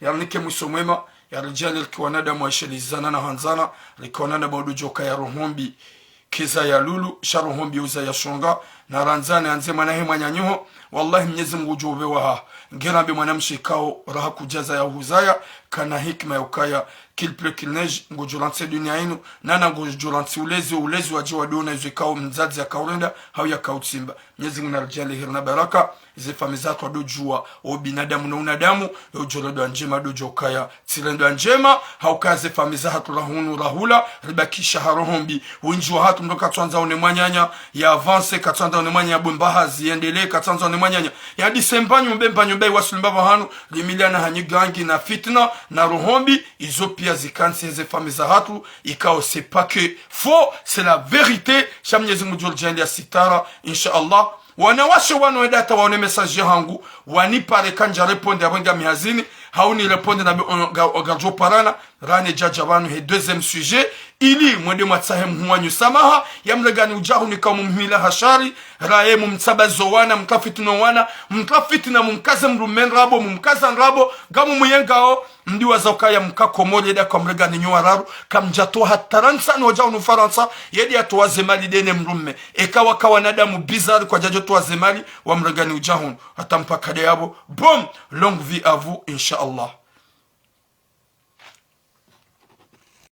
yarinike mwiso mwema, yaridjaanlie rike wanadamu wa ishelizana na handzana, rike wanadamu wadodjoka ya roho mbi. Keza ya lulu, sha roho mbi uza ya shonga, na randzane handze mwana he mwananyaho, wallahi Mnyezi Mungu udjo upveha ha. Ngerambe mwanamshe ikao, raha kudjaza ya huzaya, kana hikima ya ukaya, qu'il pleut, qu'il neige, ngodjo rantsi dunia inu, nana ngodjo rantsi ulezi, ulezi wadje wadona izo ikao mdzadze yakaurenda, hawu yakautsimba. Mnyezi Mungu naridjaanlie heri na baraka, ze famille zahatru wadodjuwa, o binadamu na unadamu, yo udjo rendwa ndjema dodjo kaya. Tsi rendwa ndjema, ha ukaya ze famille zahatru rahunu rahula, ribakisha ha roho mbi. Wendji wahatru mndru katsuandza one mwananya, ya avance, katsuandza one mwananya bwe mbahazi, yendelee, katsuandza one mwananya. Yadise mbanyu mbe mbanyu mbe iwasuli mbapvi hanu, rimiliana ha nyigangi na fitna, na roho mbi, izo piya zikantsi ze famille zahatru, ikao c'est pas que faux, c'est la vérité, sha Mnyezi Mungu udjo ridjaanlia sitara, insha Allah. Wanawashe wanu wenda hata waone message yahangu, wanipare kandja répondre apvo ngami hazini, hawu ni répondre na be on-, ga-, ongadjo parana, rane djadja pvanu he deuxième sujet, ili mwende mwatsahe mhuu wanyu swamaha, yamrengani udja hunu ikao mumhimila ha shari, raye mumtsabazo wana, mtafitino wana, mtafitina mumkaze mrume ndrabo, mumkaza ndrabo, ngamu muyengao, mdiwaza ukaya mka Komori yenda kamrengani nyo wararu, kamdjatowa hata rantsa no udja hunu Farantsa, yende yatowa ze mali ndene mrume. Eka waka wanadamu bizarre kwadjadjo towa ze mali, wamrengani udja hunu. Hata mpaka nde yapvo. Bon, longue vie à vous, insha Allah.